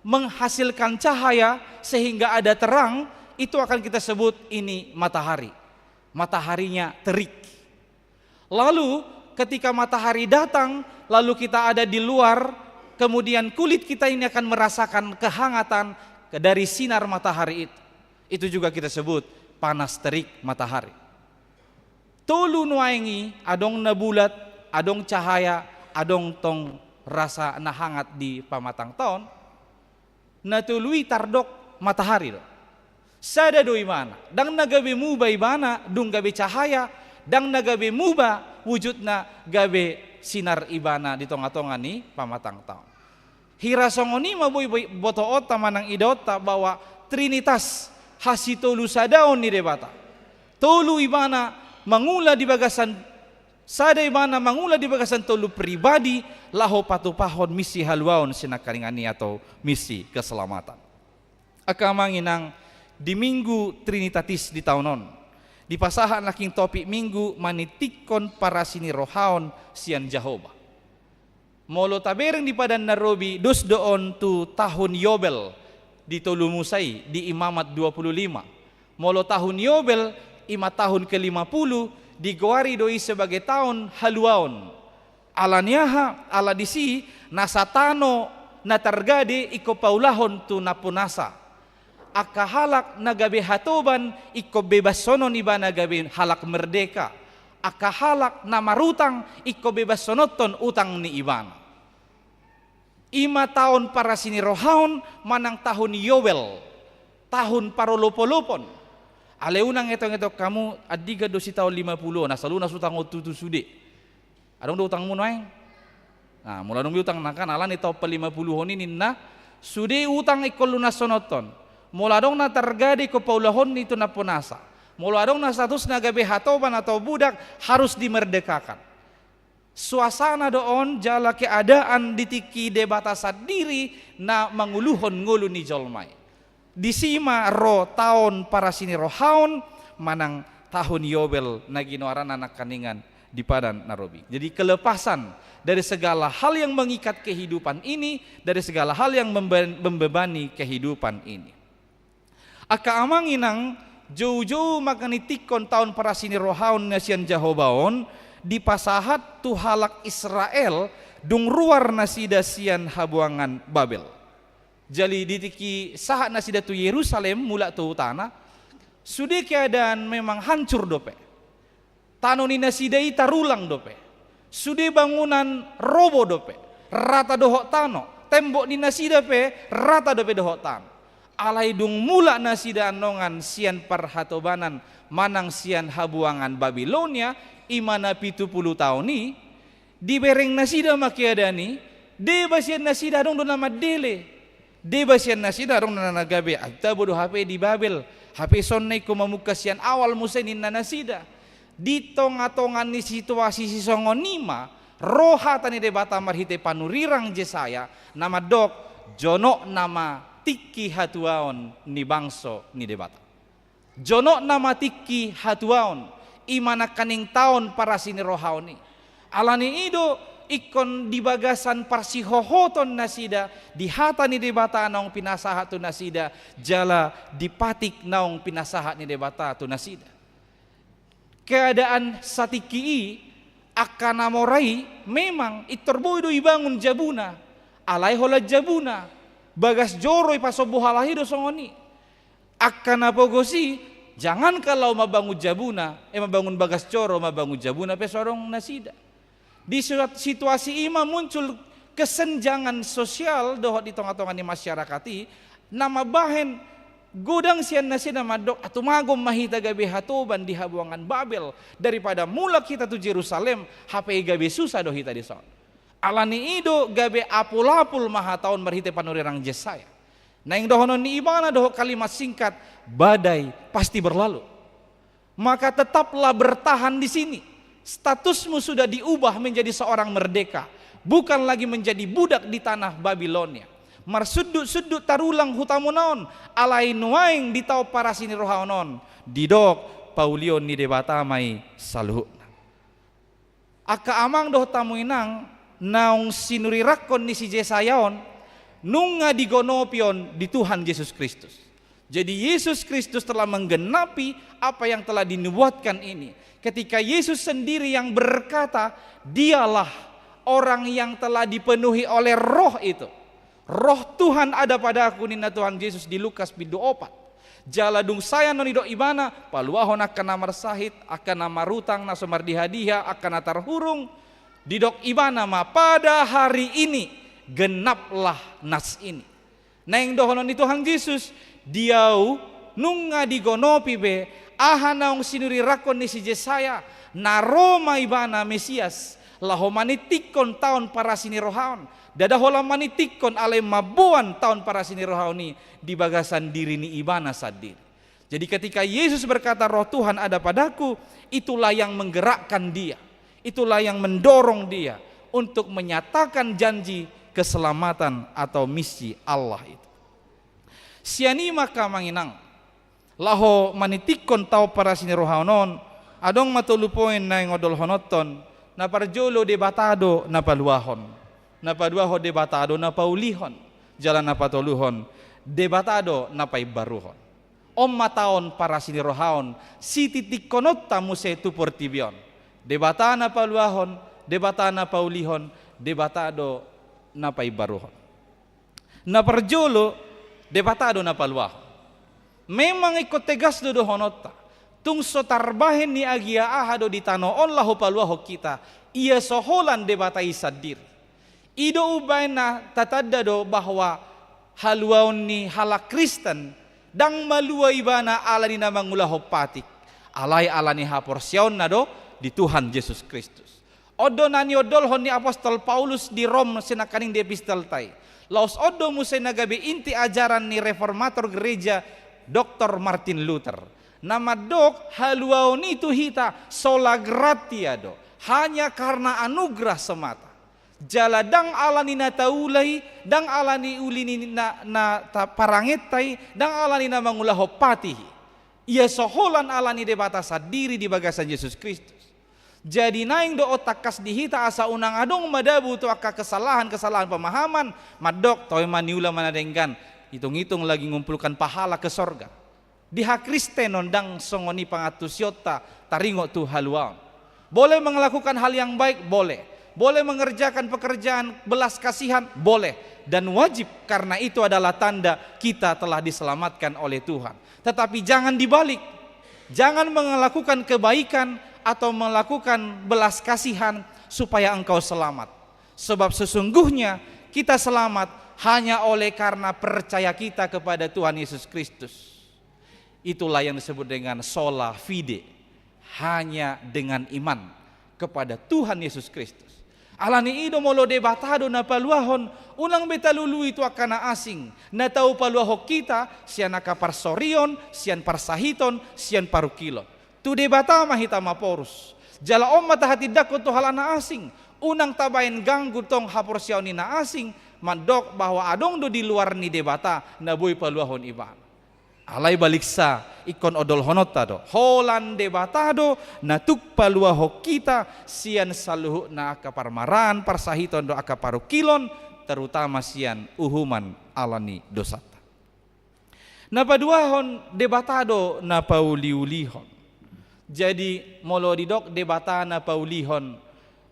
menghasilkan cahaya sehingga ada terang, itu akan kita sebut ini matahari. Mataharinya terik. Lalu ketika matahari datang, lalu kita ada di luar, kemudian kulit kita ini akan merasakan kehangatan dari sinar matahari itu. Itu juga kita sebut panas terik matahari. Tolu nuaeng i, adong na bulat, adong cahaya, adong tong rasa na hangat di pamatangta on. Na tolu i tardok matahari do. Sada do ibana, ndang na gabe muba ibana, dung gabe cahaya, ndang na gabe muba wujudna, gabe sinar ibana di tonga-tonga ni pamatangta on. Hira songon i ma boi, boi botoonta manang idaonta bahwa Trinitas, hasitolusadaon ni Debata. Tolu ibana mangula di bagasan Sada ibana mangula di bagasan tolu pribadi, laho patupahon misi haluaon sinangkaningan i atau misi keselamatan. Angka Amang Inang, di Minggu Trinitatis di taon on, dipasahat nangkin topik Minggu manitikkon parasinirohaon sian Jahowa. Molo tabereng di Padan na Robi, dos do on tu tahun Yobel di Tolu Musa i, di Imamat dua puluh lima. Molo tahun Yobel, i ma tahun kelima puluh, digoari do i sebagai tahun haluaon. Ala ni aha? Ala disi nasa tano na targade ingkon paulahon tu nampunasa. Angka halak na gabe hatoban ingkon bebashonon ibana gabe halak merdeka. Angka halak na marutang ingkon bebashononhon utang ni ibana. I ma taon parasinirohaon manang tahun Yobel, tahun parolopolopon. Alai unang etongeton hamu, andigan do sitaon lima puluh on, asa lunas utang on tutu sude. Adong do utangmu nuaeng? Nah, molo adong be utang nangkin, alani taon palima puluhon i ninna, sude utang ingkon lunashononhon. Molo adong na targade ingkon paulahon i tu nampunasa. Molo adong na statusna gabe hatoban atau budak, harus dimerdekakan. Suasana do on jala keadaan di tingki Debata sandiri na manguluhon ngolu ni jolma i. Disi ma ro taon parasinirohaon manang tahun Yobel na ginoaranna nangkiningan di Padan na Robi. Jadi kelepasan dari segala hal yang mengikat kehidupan ini, dari segala hal yang membe-, membebani kehidupan ini. Angka Amang Inang, joujou manitikkon taon parasinirohaon na sian Jahowa on, dipasahat tu halak Israel, dung ruar nasida sian habuangan Babel. Jadi di tingki sahat nasida tu Yerusalem, mulak tu hutana, sude keadaan memang hancur dope. Tano ni nasida i tarulang dope. Sude bangunan robo dope. Rata dohot tano. Tembok ni nasida pe rata dope dohot tano. Alai dung mulak nasida annon sian parhatobanan manang sian habuangan Babilonia, i ma na pitu pulu taon i, dibereng nasida ma keadaan i, deba sian nasida adong do na mandele. Deba sian nasida adong do na gabe, ai tabo do hape di Babel, hape songon na ingkon mamungka sian awal muse ninna nasida. Di tonga-tonga ni situasi sisongon i ma, ro hata ni Debata marhite panurirang Jesaya, na mandok, jonok nama tingki hatuaon ni bangso ni Debata. Jonok nama tingki hatuaon, i ma nangkining taon parasinirohaon i. Ala ni i do ingkon di bagasan parsihohoton nasida, di hata ni Debata naung pinasahat tu nasida, jala dipatik naung pinasahat ni Debata tu nasida. Keadaan satingki i, angka na mora i memang intor boi do ibangun jabuna, alai holan jabuna, bagas joro ipasombu halak i do songon i. Angka na pogos i, Jangankan laho mambangun jabuna, eh, mambangun bagas joro, mambangun jabuna pe so adong nasida. Di situa-, situasi i ma muncul kesenjangan sosial dohot di tonga-tonga ni masyarakat i, na mambahen godang sian nasida mandok, "Atumagon ma hita gabe hatoban di habuangan Babel, daripada mulak hita tu Jerusalem, hape gabe susa do hita dison." Alani i do gabe apul-apul ma hata on marhite panurirang Jesaya. Naeng dohonon ni ibana dohot kalimat singkat, "Badai pasti berlalu." Maka tetaplah bertahan di sini. Statusmu sudah diubah menjadi seorang merdeka, bukan lagi menjadi budak di tanah Babilonia. Marsundut-sundut tarulang hutamuna on, alai nuaeng ditaon parasi ni rohaon on, didok paulion ni Debata ma i saluhutna. Angka amang dohot hamu inang, naung sinurirangkon ni si Jesaya on, nunga digonopi on di Tuhan Jesus Kristus. Jadi Yesus Kristus telah menggenapi apa yang telah dinubuatkan ini. Ketika Yesus sendiri yang berkata, "Dialah orang yang telah dipenuhi oleh Roh itu." "Roh Tuhan ada padaku," ninna Tuhan Jesus di Lukas bindu opat. Jala dung sae annon didok ibana, paluahon angka na marsahit, angka na marutang, na so mardiha-diha, angka na tarhurung, didok ibana ma, "Pada hari ini genaplah nas ini." Naeng dohonon ni Tuhan Jesus, "Di ahu nunga digonopi be aha naung sinurirangkon ni si Jesaya, na ro ma ibana Mesias, laho maningtinghon taon parasi ni roha on. Ndada holan maningtinghon, alai mamboan taon parasi ni roha on i di bagasan diri ni ibana sandiri." Jadi ketika Yesus berkata, "Roh Tuhan ada padaku," itulah yang menggerakkan dia. Itulah yang mendorong dia untuk menyatakan janji keselamatan atau misi Allah itu. Sian i ma angka amang inang, laho maningtinghon taon parasi ni roha on, adong ma tolu poin naeng odolhononton. Na parjolo, Debata do na paluahon. Na paduahon, Debata do na paulihon. Jala na patoluhon, Debata do na paimbaruhon. On ma taon parasi ni roha on, sitingtinghononta muse tu portibi on. Debata na paluahon, Debata na paulihon, Debata do na paimbaruhon. Na parjolo, Debata do na paluahon. Memang ingkon tegas do dohononta. Tung so tarbahen ni agia aha do di tano on laho paluahon hita, ia so holan Debata i sandiri. I do umbahen na tatanda do bahwa haluaon ni halak Kristen ndang malua ibana ala ni na mangulahon patik, alai ala ni haporseaonna do di Tuhan Jesus Kristus. On do na niondolhon ni apostel Paulus di Rom, sinangkaning di epistelta i. Laos on do muse na gabe inti ajaran ni reformator gereja, Doktor Martin Luther, na mandok haluaon i tu hita sola gratia do, hanya karena anugerah semata. Jala ndang ala ni na taula i, ndang ala ni uli ni na, na ta-, parangenta i, ndang ala ni na mangulahon patik i. Ia so holan ala ni Debata sandiri di bagasan Jesus Kristus. Jadi naeng do on tangkas di hita asa unang adong madabu tu angka kesalahan-kesalahan pemahaman, mandok toe ma niula ma na denggan, hitung-hitung lagi ngumpulkan pahala ke sorga. Di hakristenon ndang songon i pangantusionta taringot tu haluaon. Boleh melakukan hal yang baik, boleh. Boleh mengerjakan pekerjaan belas kasihan, boleh. Dan wajib, karena itu adalah tanda kita telah diselamatkan oleh Tuhan. Tetapi jangan dibalik. Jangan melakukan kebaikan atau melakukan belas kasihan supaya engkau selamat. Sebab sesungguhnya kita selamat hanya oleh karena percaya kita kepada Tuhan Yesus Kristus. Itulah yang disebut dengan sola fide, hanya dengan iman kepada Tuhan Yesus Kristus. Ala ni i do molo Debata do na paluahon, unang be talului tu angka na asing, na tau paluahon hita sian angka parsorion, sian parsahiton, sian parungkilon. Tu Debata ma hita maporus. Jala on ma tahatindangkon tu halak na asing, unang tabaen ganggu tong haporseaon ni na asing, mandok bahwa adong do di luar ni Debata na boi paluahon ibana. Alai baliksa, ingkon odolhononta do, holan Debata do na tuk paluahon hita sian saluhutna angka parmaraan, parsahiton dohot angka parungkilon, terutama sian uhuman ala ni dosanta. Na paduahon, Debata do na pauliulihon. Jadi molo didok Debata na paulihon,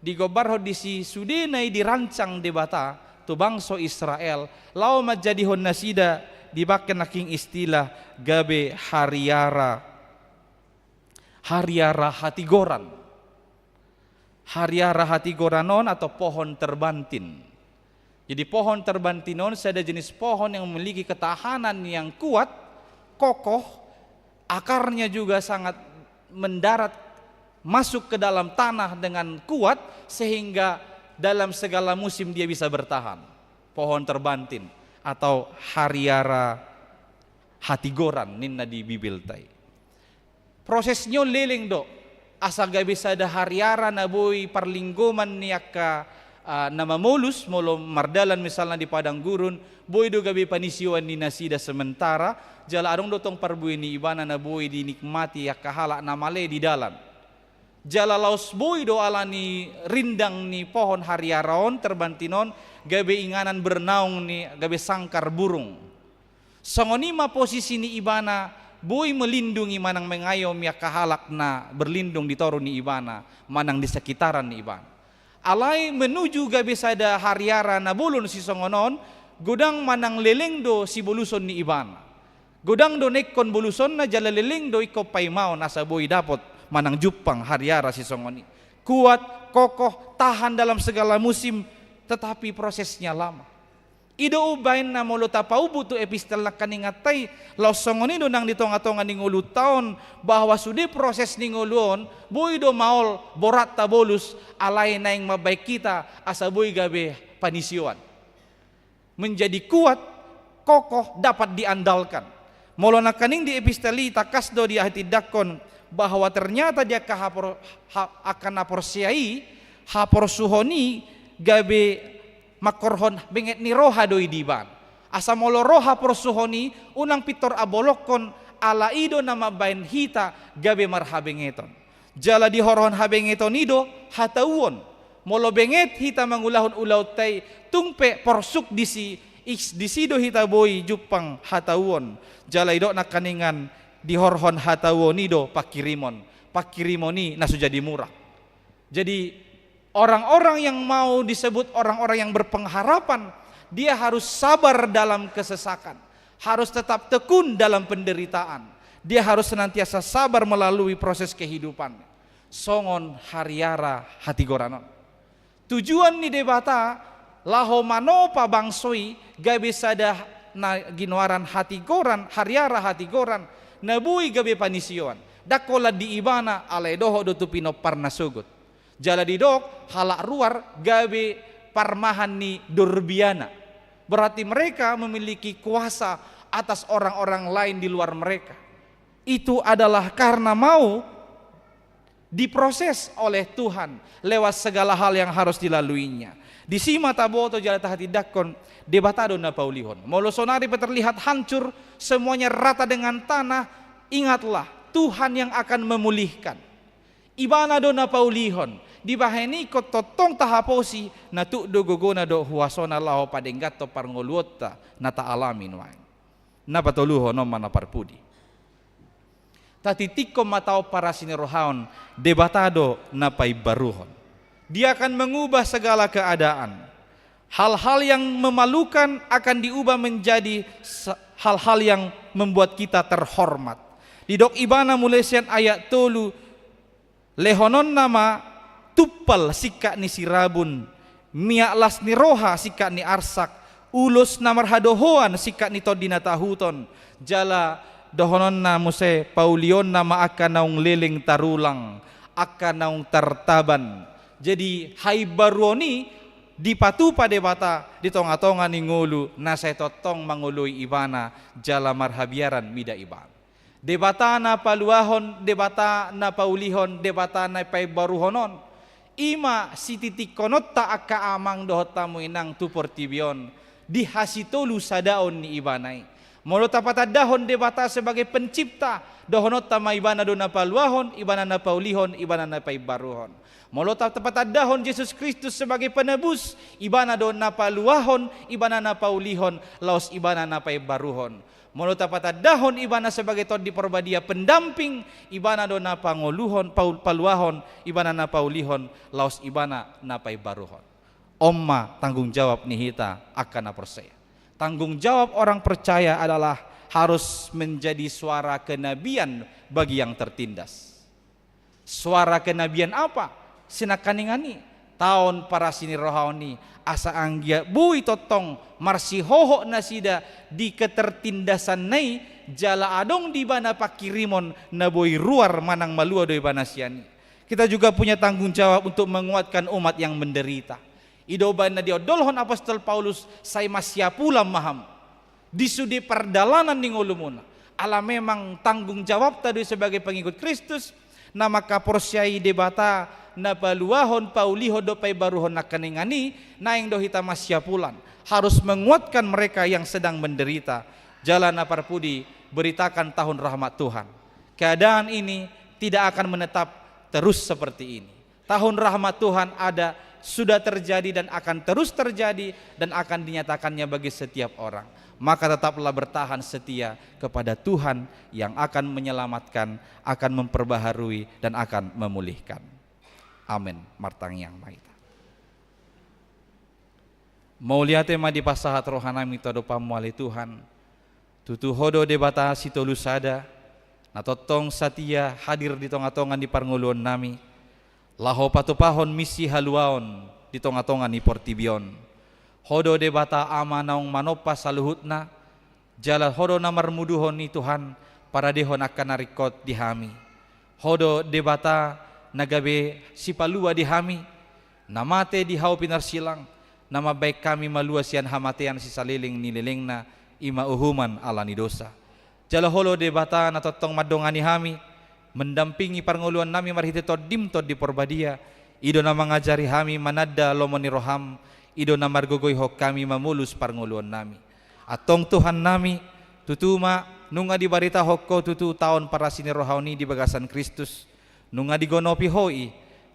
digombarhon disi sudena i dirancang Debata tu bangso Israel, laho manjadihon nasida, dibangke nangkin istilah gabe hariara Hariara hatigoran. Hariara hatigoran on atau pohon terbantin. Jadi pohon terbantin on sada jenis pohon yang memiliki ketahanan yang kuat, kokoh, akarnya juga sangat mendarat, masuk ke dalam tanah dengan kuat, sehingga dalam segala musim dia bisa bertahan. Pohon terbantin atau hariara hatigoran ninna di Bibelta i. Prosesna on leleng do, asa gabe sada hariara na boi parlinggoman ni angka, ah, na mamolus, molo mardalan misalna di padang gurun, boi do gabe panisioan ni nasida sementara, jala adong do tong parbue ni ibana na boi dinikmati angka halak na male di dalan. Jala laos boi do ala ni rindang ni pohon hariara on, terbantin on, gabe inganan bernaung ni, gabe sangkar burung. Songon i ma posisi ni ibana, boi melindungi manang mengayomi angka halak na berlindung di toru ni ibana, manang di sekitaran ni ibana. Alai menuju gabe sada hariara na bolon sisongon on, godang manang leleng do siboluson ni ibana. Godang do na ingkon bolusonna jala leleng do ingkon paimaon asa boi dapot manang jumpang hariara sisongon i. Kuat, kokoh, tahan dalam segala musim, tetapi prosesnya lama. I do umbahen na molo tapaubu tu epistel nangkaningan i, laos songon i do nang di tonga-tonga ni ngolunta on, bahwa sude proses ni ngolu on, boi do maol borat tabolus, alai naeng mambahen hita asa boi gabe panisioan. Menjadi kuat, kokoh, dapat diandalkan. Molo nangkaning di epistel i tangkas do dihatindangkon bahwa ternyata di angka hapor-, ha-, angka na porsea i, haporsuhon i gabe mangkorhon benget ni roha do i di ibana. Asa molo ro haporsuhon i, unang pintor abolongkon, ala i do na mambahen hita gabe marhabengeton. Jala dihorhon habengeton i do hatauon. Molo benget hita mangulahon ulaonta i, tung pe porsuk disi, is-, disi do hita boi jumpang hatauon. Jala i do nangkaningan dihorhon hatauon i do pangkirimon. Pangkirimon i na so jadi murang. Jadi, orang-orang yang mau disebut orang-orang yang berpengharapan, dia harus sabar dalam kesesakan, harus tetap tekun dalam penderitaan, dia harus senantiasa sabar melalui proses kehidupan. Songon hariara hatigoran on. Tujuan ni Debata laho manopa bangso i gabe sada na ginoaran hatigoran, hariara hatigoran, na boi gabe panisioan. Ndang holan di ibana, alai dohot do tu pinompar na sogot. Jala didok, halak ruar gabe parmahan ni dorbiana. Berarti mereka memiliki kuasa atas orang-orang lain di luar mereka. Itu adalah karena mau diproses oleh Tuhan lewat segala hal yang harus dilaluinya. Disi ma taboto jala tahatindangkon, Debata do na paulihon. Molo sonari pe terlihat hancur, semuanya rata dengan tanah, ingatlah, Tuhan yang akan memulihkan. Ibana do na paulihon. Dibahen i ingkon tongtong tahaposi, na tuk do gogona dohot huasona laho padengganhon parngoluonta na taalami nuaeng. Na patoluhon on ma na parpudi. Tatitikkon ma taon parasi ni roha on, Debata do na paimbaruhon. Dia akan mengubah segala keadaan. Hal-hal yang memalukan akan diubah menjadi se-, hal-hal yang membuat kita terhormat. Didok ibana mulai sian ayat tolu, lehononna ma tumpal singkat ni sirabun, miak las ni roha singkat ni arsak, ulos na marhadohoan singkat ni tondi na tahuton, jala dohononna muse paulionna ma angka naung leleng tarulang, angka naung tartaban. Jadi, haimbaruon i dipatupa Debata di tonga-tonga ni ngolu na sai tongtong mangoloi ibana jala marhabiaran mida ibana. Debata na paluahon, Debata na paulihon, Debata na paimbaruhon on. I ma sititikkononta angka amang dohot hamu inang tu portibi on, di hasitolusadaon ni ibana i. Molo tapatandahon Debata sebagai pencipta, dohononta ma ibana do na paluahon, ibana na paulihon, ibana na paimbaruhon. Molo ta-, tapatandahon Jesus Kristus sebagai penebus, ibana do na paluahon, ibana na paulihon, laos ibana na paimbaruhon. Molo tapatandahon ibana sebagai Tondi Porbadia pendamping, ibana do na pangoluhon, paul-, paluahon, ibana na paulihon, laos ibana na paimbaruhon. On ma tanggung jawab ni hita angka na porsea. Tanggung jawab orang percaya adalah harus menjadi suara kenabian bagi yang tertindas. Suara kenabian apa? Sinangkaningan i, taon parasi ni rohaon i, asa anggiat boi tongtong marsihohot nasida di ketertindasanna i, jala adong di ibana pangkirimon na boi ruar manang malua do ibana sian i. Kita juga punya tanggung jawab untuk menguatkan umat yang menderita. I do umbahen na diondolhon apostel Paulus, sai masiapulan ma hamu di sude pardalanan ni ngolumuna. Ala memang tanggung jawabta do i sebagai pengikut Kristus, na mangkaporseai Debata na paluahon, paulihon dohot paibaruhon nangkaningan i, naeng do hita masiapulan, harus menguatkan mereka yang sedang menderita. Jala na parpudi, beritakan tahun rahmat Tuhan. Keadaan ini tidak akan menetap terus seperti ini. Tahun rahmat Tuhan ada, sudah terjadi, dan akan terus terjadi, dan akan dinyatakannya bagi setiap orang. Maka tetaplah bertahan setia kepada Tuhan yang akan menyelamatkan, akan memperbaharui, dan akan memulihkan. Amin. Martangiang ma hita. Mauliate ma dipasahat rohanami tu adopanmu, ale Tuhan. Tutu Ho do Debata Sitolu Sada, na tongtong satia hadir di tongatonga ni parngoluonnami, laho patupahon misi haluaon di tongatonga ni portibi on. Ho do Debata Ama naung manompa saluhutna, jala Ho do na marmuduhon i, Tuhan, paradehon angka na ringkot di hami. Ho do Debata na gabe sipalua di hami, na mate di hau pinarsilang, na mambahen hami malua sian hamatean sisaleleng ni lelengna, i ma uhuman ala ni dosa. Jala Ho do Debata na tongtong mandongani hami, mendampingi parngoluonnami marhite Tondim Tondi Porbadia, i do na mangajari hami mananda lomo ni roham, i do na margogoihon hami mamolus parngoluonnami. Antong Tuhannami, tutu ma, nunga dibaritahon Ho tutu taon parasi ni rohaon i di bagasan Kristus, nunga digonopi Ho i,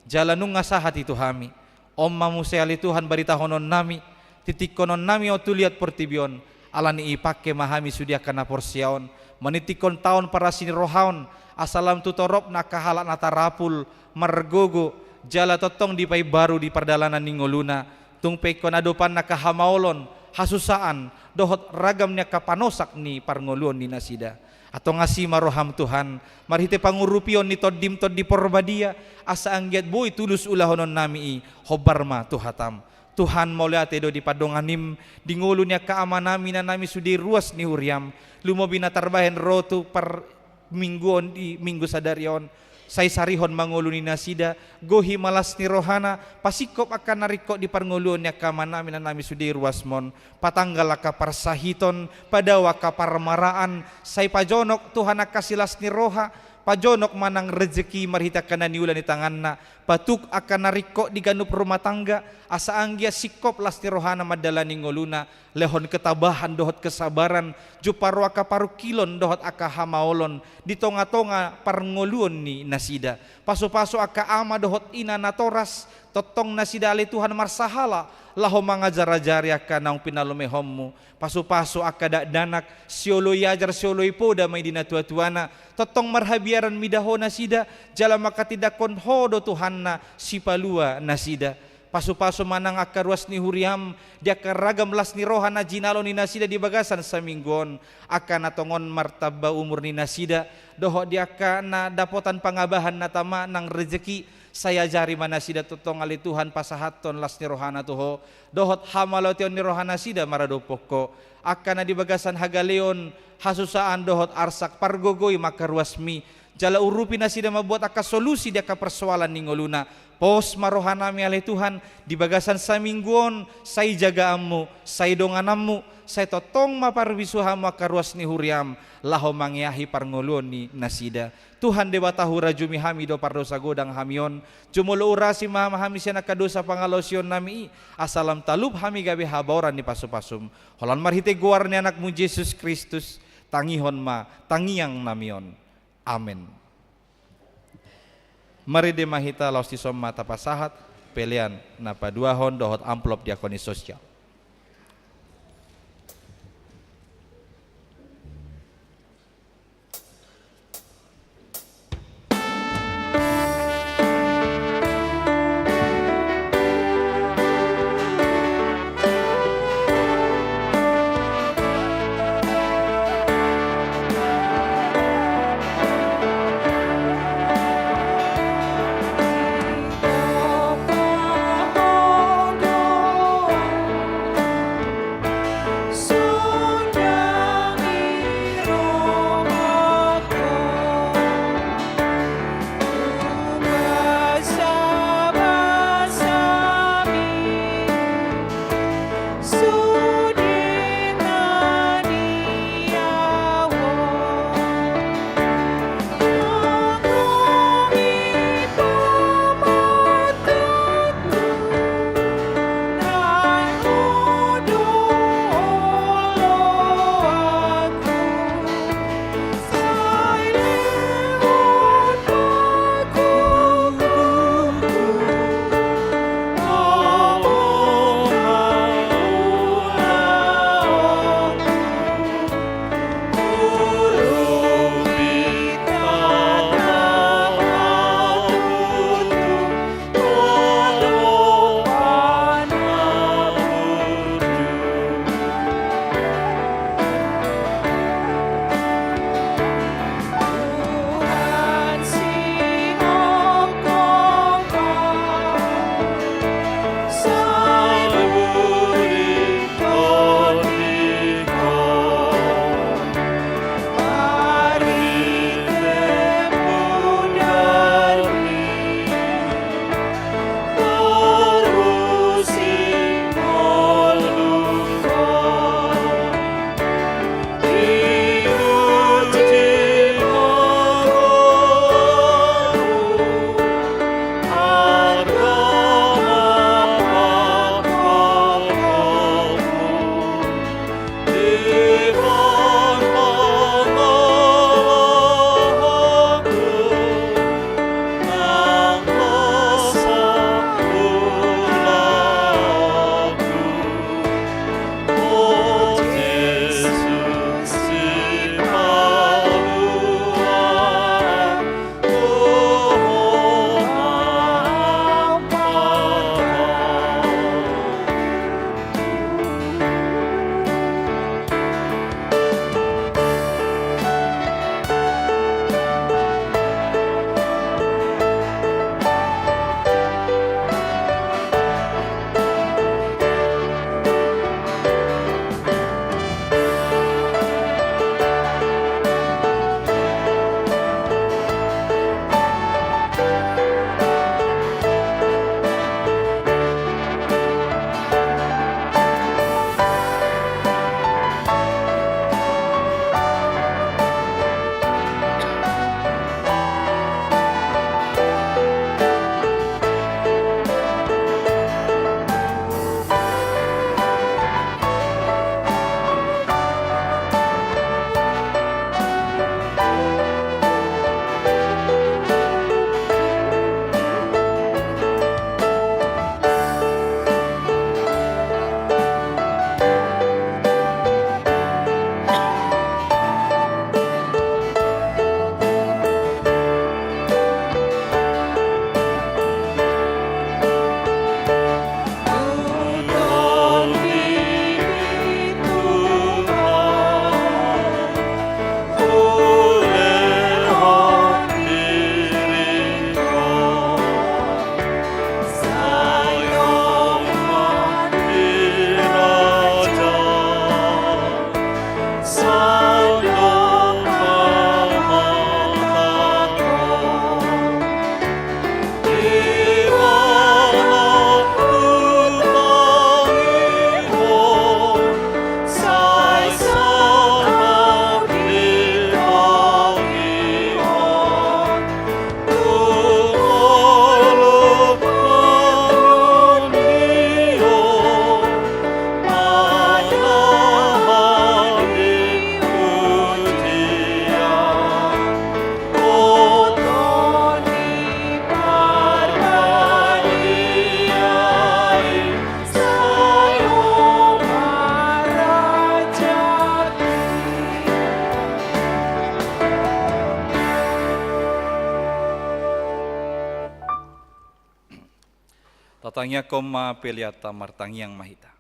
jala nunga sahat i tu hami. On ma muse, ale Tuhan, baritahononnami, titikkononnami on tu liat portibi on, ala ni i pangke ma hami sude angka na porsea on, manitikkon taon parasi ni roha on, asa lam tu toropna angka halak na tarapul, margogo, jala tongtong dipaimbaru di pardalanan ni ngoluna, tung pe ingkon adopanna angka hamaolon, hasusaan, dohot ragam ni angka panosak ni parngoluon ni nasida. Antong asi ma roham, Tuhan, marhite pangurupion ni Tondim Tondi Porbadia, asa anggiat boi tulus ulahononnami i, hombar ma tu hatam. Tuhan, mauliate do di pandonganim, di ngolu ni angka amanami, inanami sude ruas ni huriam, lumobi na tarbahen ro tu parmingguon di minggu sadari on, sai sarihon ma ngolu ni nasida, gohi ma las ni rohana, pasingkop angka na ringkot di parngoluon ni angka amanami, inanami sude ruasmon, patanggal angka parsahiton, padao angka parmaraan, sai pajonok Tuhan angka silas ni roha, pajonok ma nang rejeki marhite angka na niula ni tanganna, patuk angka na ringkot di ganup rumah tangga, asa anggiat singkop las ni rohana mandalani ngoluna, lehon ketabahan dohot kesabaran, jumpang ro angka parungkilon dohot angka hamaolon, di tongatonga parngoluon ni nasida. Pasupasu angka ama dohot ina natoras, tongtong nasida ale Tuhan marsahala, laho mangajarajari angka naung pinalumehonmu. Pasupasu angka dakdanak, sioloi ajar sioloi poda ma i di natuatuana, tongtong marhabiaran mida Ho nasida, jala manghatindanghon Ho do Tuhanna, sipalua nasida. Pasupasu ma nang angka ruas ni huriam, di angka ragam las ni roha na jinalo ni nasida di bagasan saminggu on, angka na tongon martamba umur ni nasida, dohot di angka na dapotan pangabahan na tama nang rejeki, sai ajari ma nasida tongtong ale Tuhan pasahathon las ni rohana tu Ho, dohot hamauliateon ni roha nasida maradophon Ho, angka na di bagasan hagaleon, hasusaan dohot arsak pargogoi ma angka ruasmi, jala urupi nasida mambuat angka solusi di angka persoalan ni ngoluna. Pos ma rohanami ale Tuhan, di bagasan saminggu on, sai jagaanmu, sai dongananmu, sai tongtong ma parbisuhamu angka ruas ni huriam, laho mangeahi parngoluon ni nasida. Tuhan Debata, hurajumi hami do pardosa godang hami on, jumolo urasi ma hami sian angka dosa pangalaosionnami i, asa lam talup hami gabe habaoran ni pasupasum. Holan marhite goar ni Anakmu Jesus Kristus, tangihon ma tangiangnami on. Amen. Marende ma hita, laos dison ma tapasahat pelean na paduahon dohot amplop diakonis sosial. Tangiangkon ma peleanta, martangiang ma hita.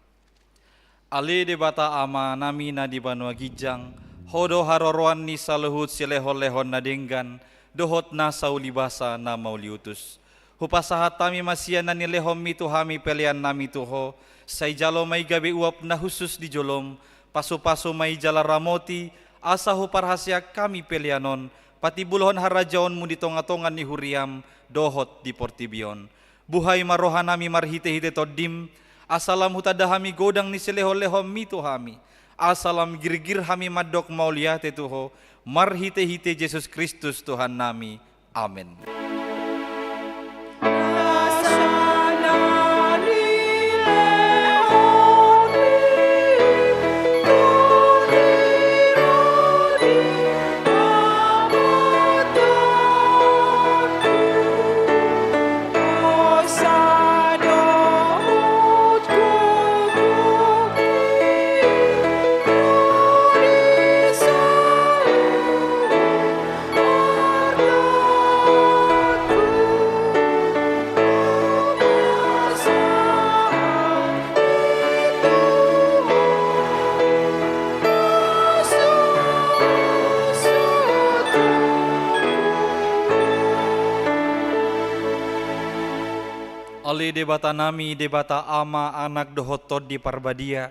Ale Debata Amanami na di banua ginjang, Ho do haroroan ni saluhut silehonlehon na denggan dohot nasa ulibasa na mauliutus. Hupasahat hami ma sian na nilehonMi tu hami peleannami tu Ho, sai jalo ma i gabe uap na hushus di joloM, pasupasu ma i jala ramoti, asa huparhaseang hami pelean on patimbulhon harajaonMu di tongatonga ni huriaM dohot di portibi on. Buhai ma rohanami marhitehite TondiM, asa lam hutanda hami godang ni silehonlehonMi tu hami, asa lam girgir hami mandok mauliate tu Ho, marhitehite Jesus Kristus Tuhannami. Amen. Ale Debatanami, Debata Ama, Anak dohot Tondi Parbadia,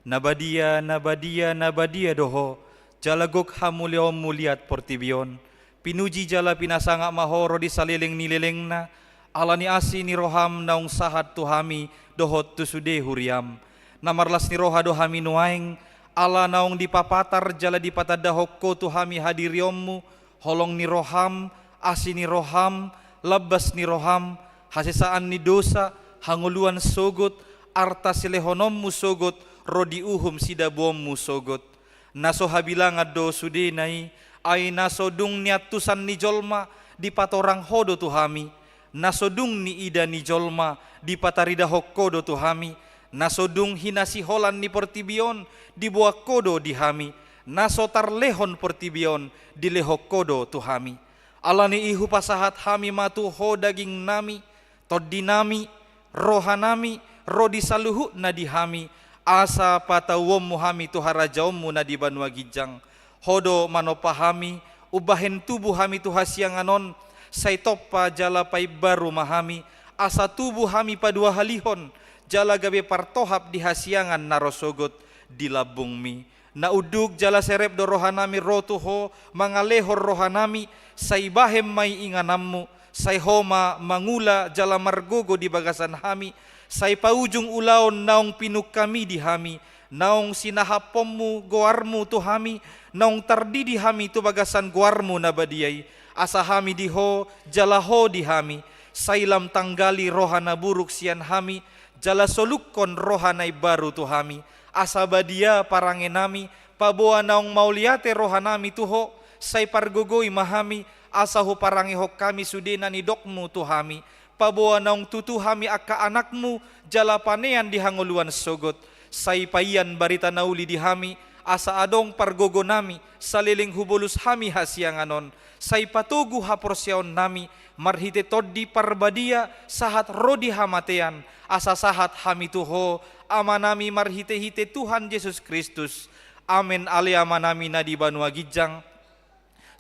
na badia, na badia, na badia do Ho, jala gok hamuliaonMu liat portibi on. Pinuji jala pinasangap ma Ho ro di saleleng ni lelengna, ala ni asi ni rohaM naung sahat tu hami dohot tu sude huriaM. Na marlas ni roha do hami nuaeng, ala naung dipapatar jala dipatandahon Ho tu hami hadirionMu, holong ni rohaM, asi ni rohaM, lambas ni rohaM, hasesaan ni dosa, hangoluan sogot, arta silehononMu sogot, ro di uhum sidabuonMu sogot. Na so habilangan do sudena i, ai na so dung niantusan ni jolma dipatorang Ho do tu hami, na so dung niida ni jolma dipataridahon Ho do tu hami, na so dung hinasiholan ni portibi on diboan Ho do di hami, na so tarlehon portibi on dilehon Ho do tu hami. Ala ni i hupasahat hami ma tu Ho dagingnami, tondinami, rohanami, ro di saluhutna di hami, asa patauonMu hami tu harajaonMu na di banua ginjang. Ho do manompa hami, umbahen tubu hami tu hasiangan on, sai tompa jala paimbaru ma hami, asa tubu hami paduahalihon, jala gabe partohap di hasiangan na ro sogot di lambungMi. Na unduk jala serep do rohanami ro tu Ho, mangalehon rohanami, sai bahen ma i ingananMu, sai Ho ma mangula jala margogo di bagasan hami, sai paujung ulaon naung pinungkami di hami, naung sinahapkonMu goarMu tu hami, naung tardidi hami tu bagasan goarMu na badia i, asa hami di Ho, jala Ho di hami, sai lam tanggali roha na buruk sian hami, jala solukkon roha na imbaru tu hami, asa badia parangenami, paboa naung mauliate rohanami tu Ho, sai pargogoi ma hami, asa huparangehon hami sude na nidokMu tu hami, paboa naung tutu hami angka anakMu, jala panean di hangoluan sogot, sai paian barita na uli di hami, asa adong pargogonami, saleleng hubolus hami hasiangan on, sai patogu haporseaonnami, marhite Tondi Parbadia, sahat ro di hamatean, asa sahat hami tu Ho, Amanami marhitehite Tuhan Jesus Kristus. Amen. Ale Amanami na di banua ginjang,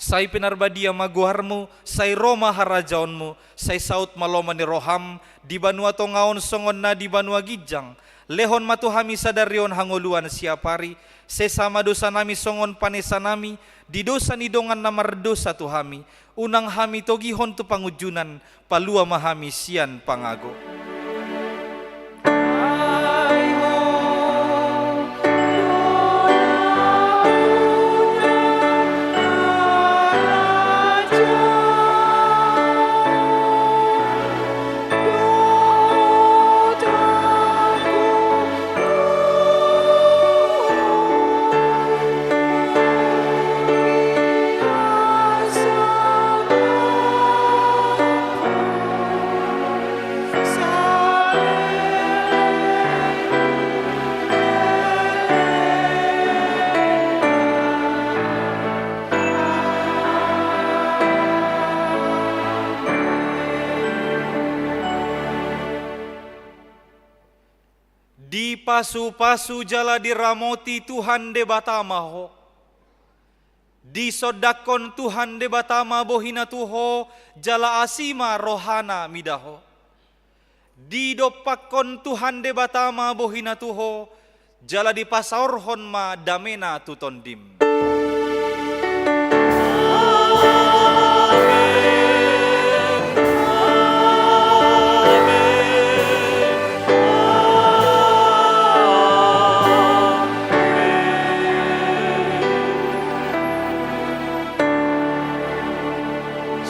sai pinarbadia ma goarMu, sai ro ma harajaonMu, sai saut ma lomo ni rohaM, di banua tonga on songon na di banua ginjang. Lehon ma tu hami sadari on hangoluan siapari, sesa ma dosanami songon panesanami di dosa ni dongan na mardosa tu hami, unang hami togihon tu pangunjunan, palua ma hami sian pangago. Dipasupasu jala diramoti Tuhan Debata ma ho. Disondangkon Tuhan Debata ma bohina tu ho, jala asi ma rohana mida ho. Didompakkon Tuhan Debata ma bohina tu ho, jala dipasaorhon ma damena tu tondim.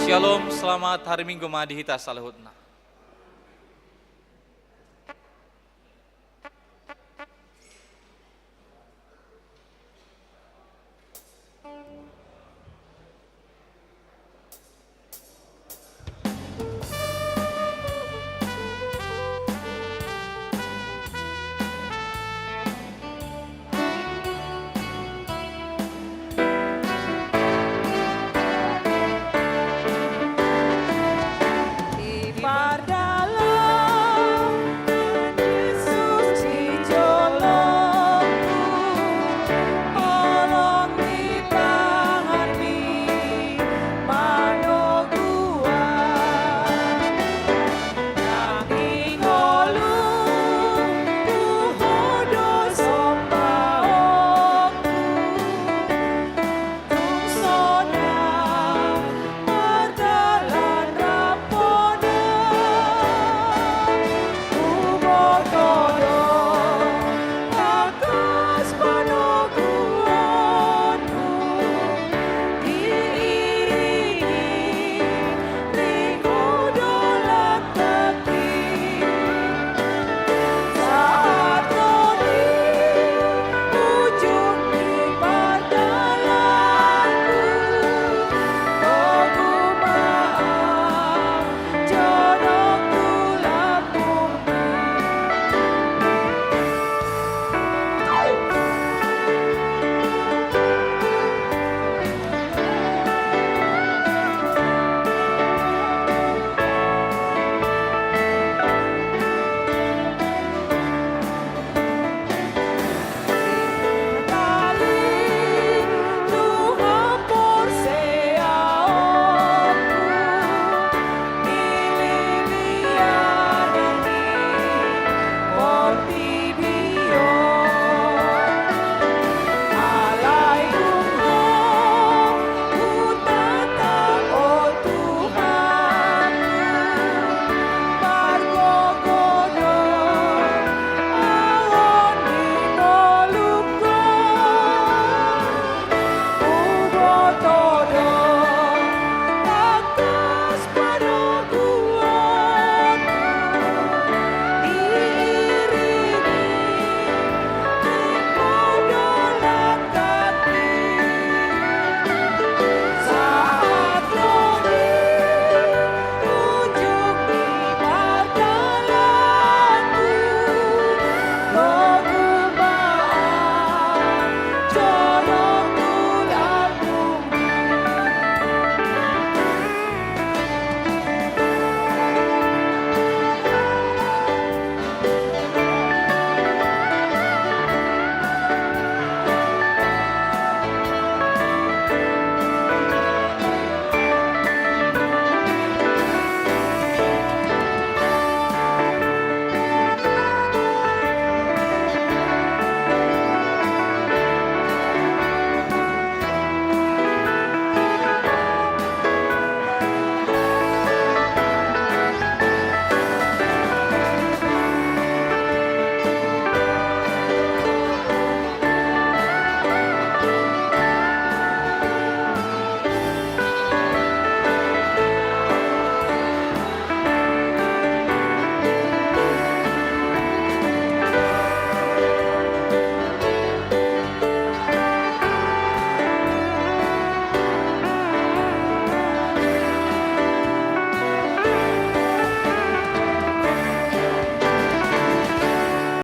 Syalom, selamat hari Minggu ma di hita saluhutna.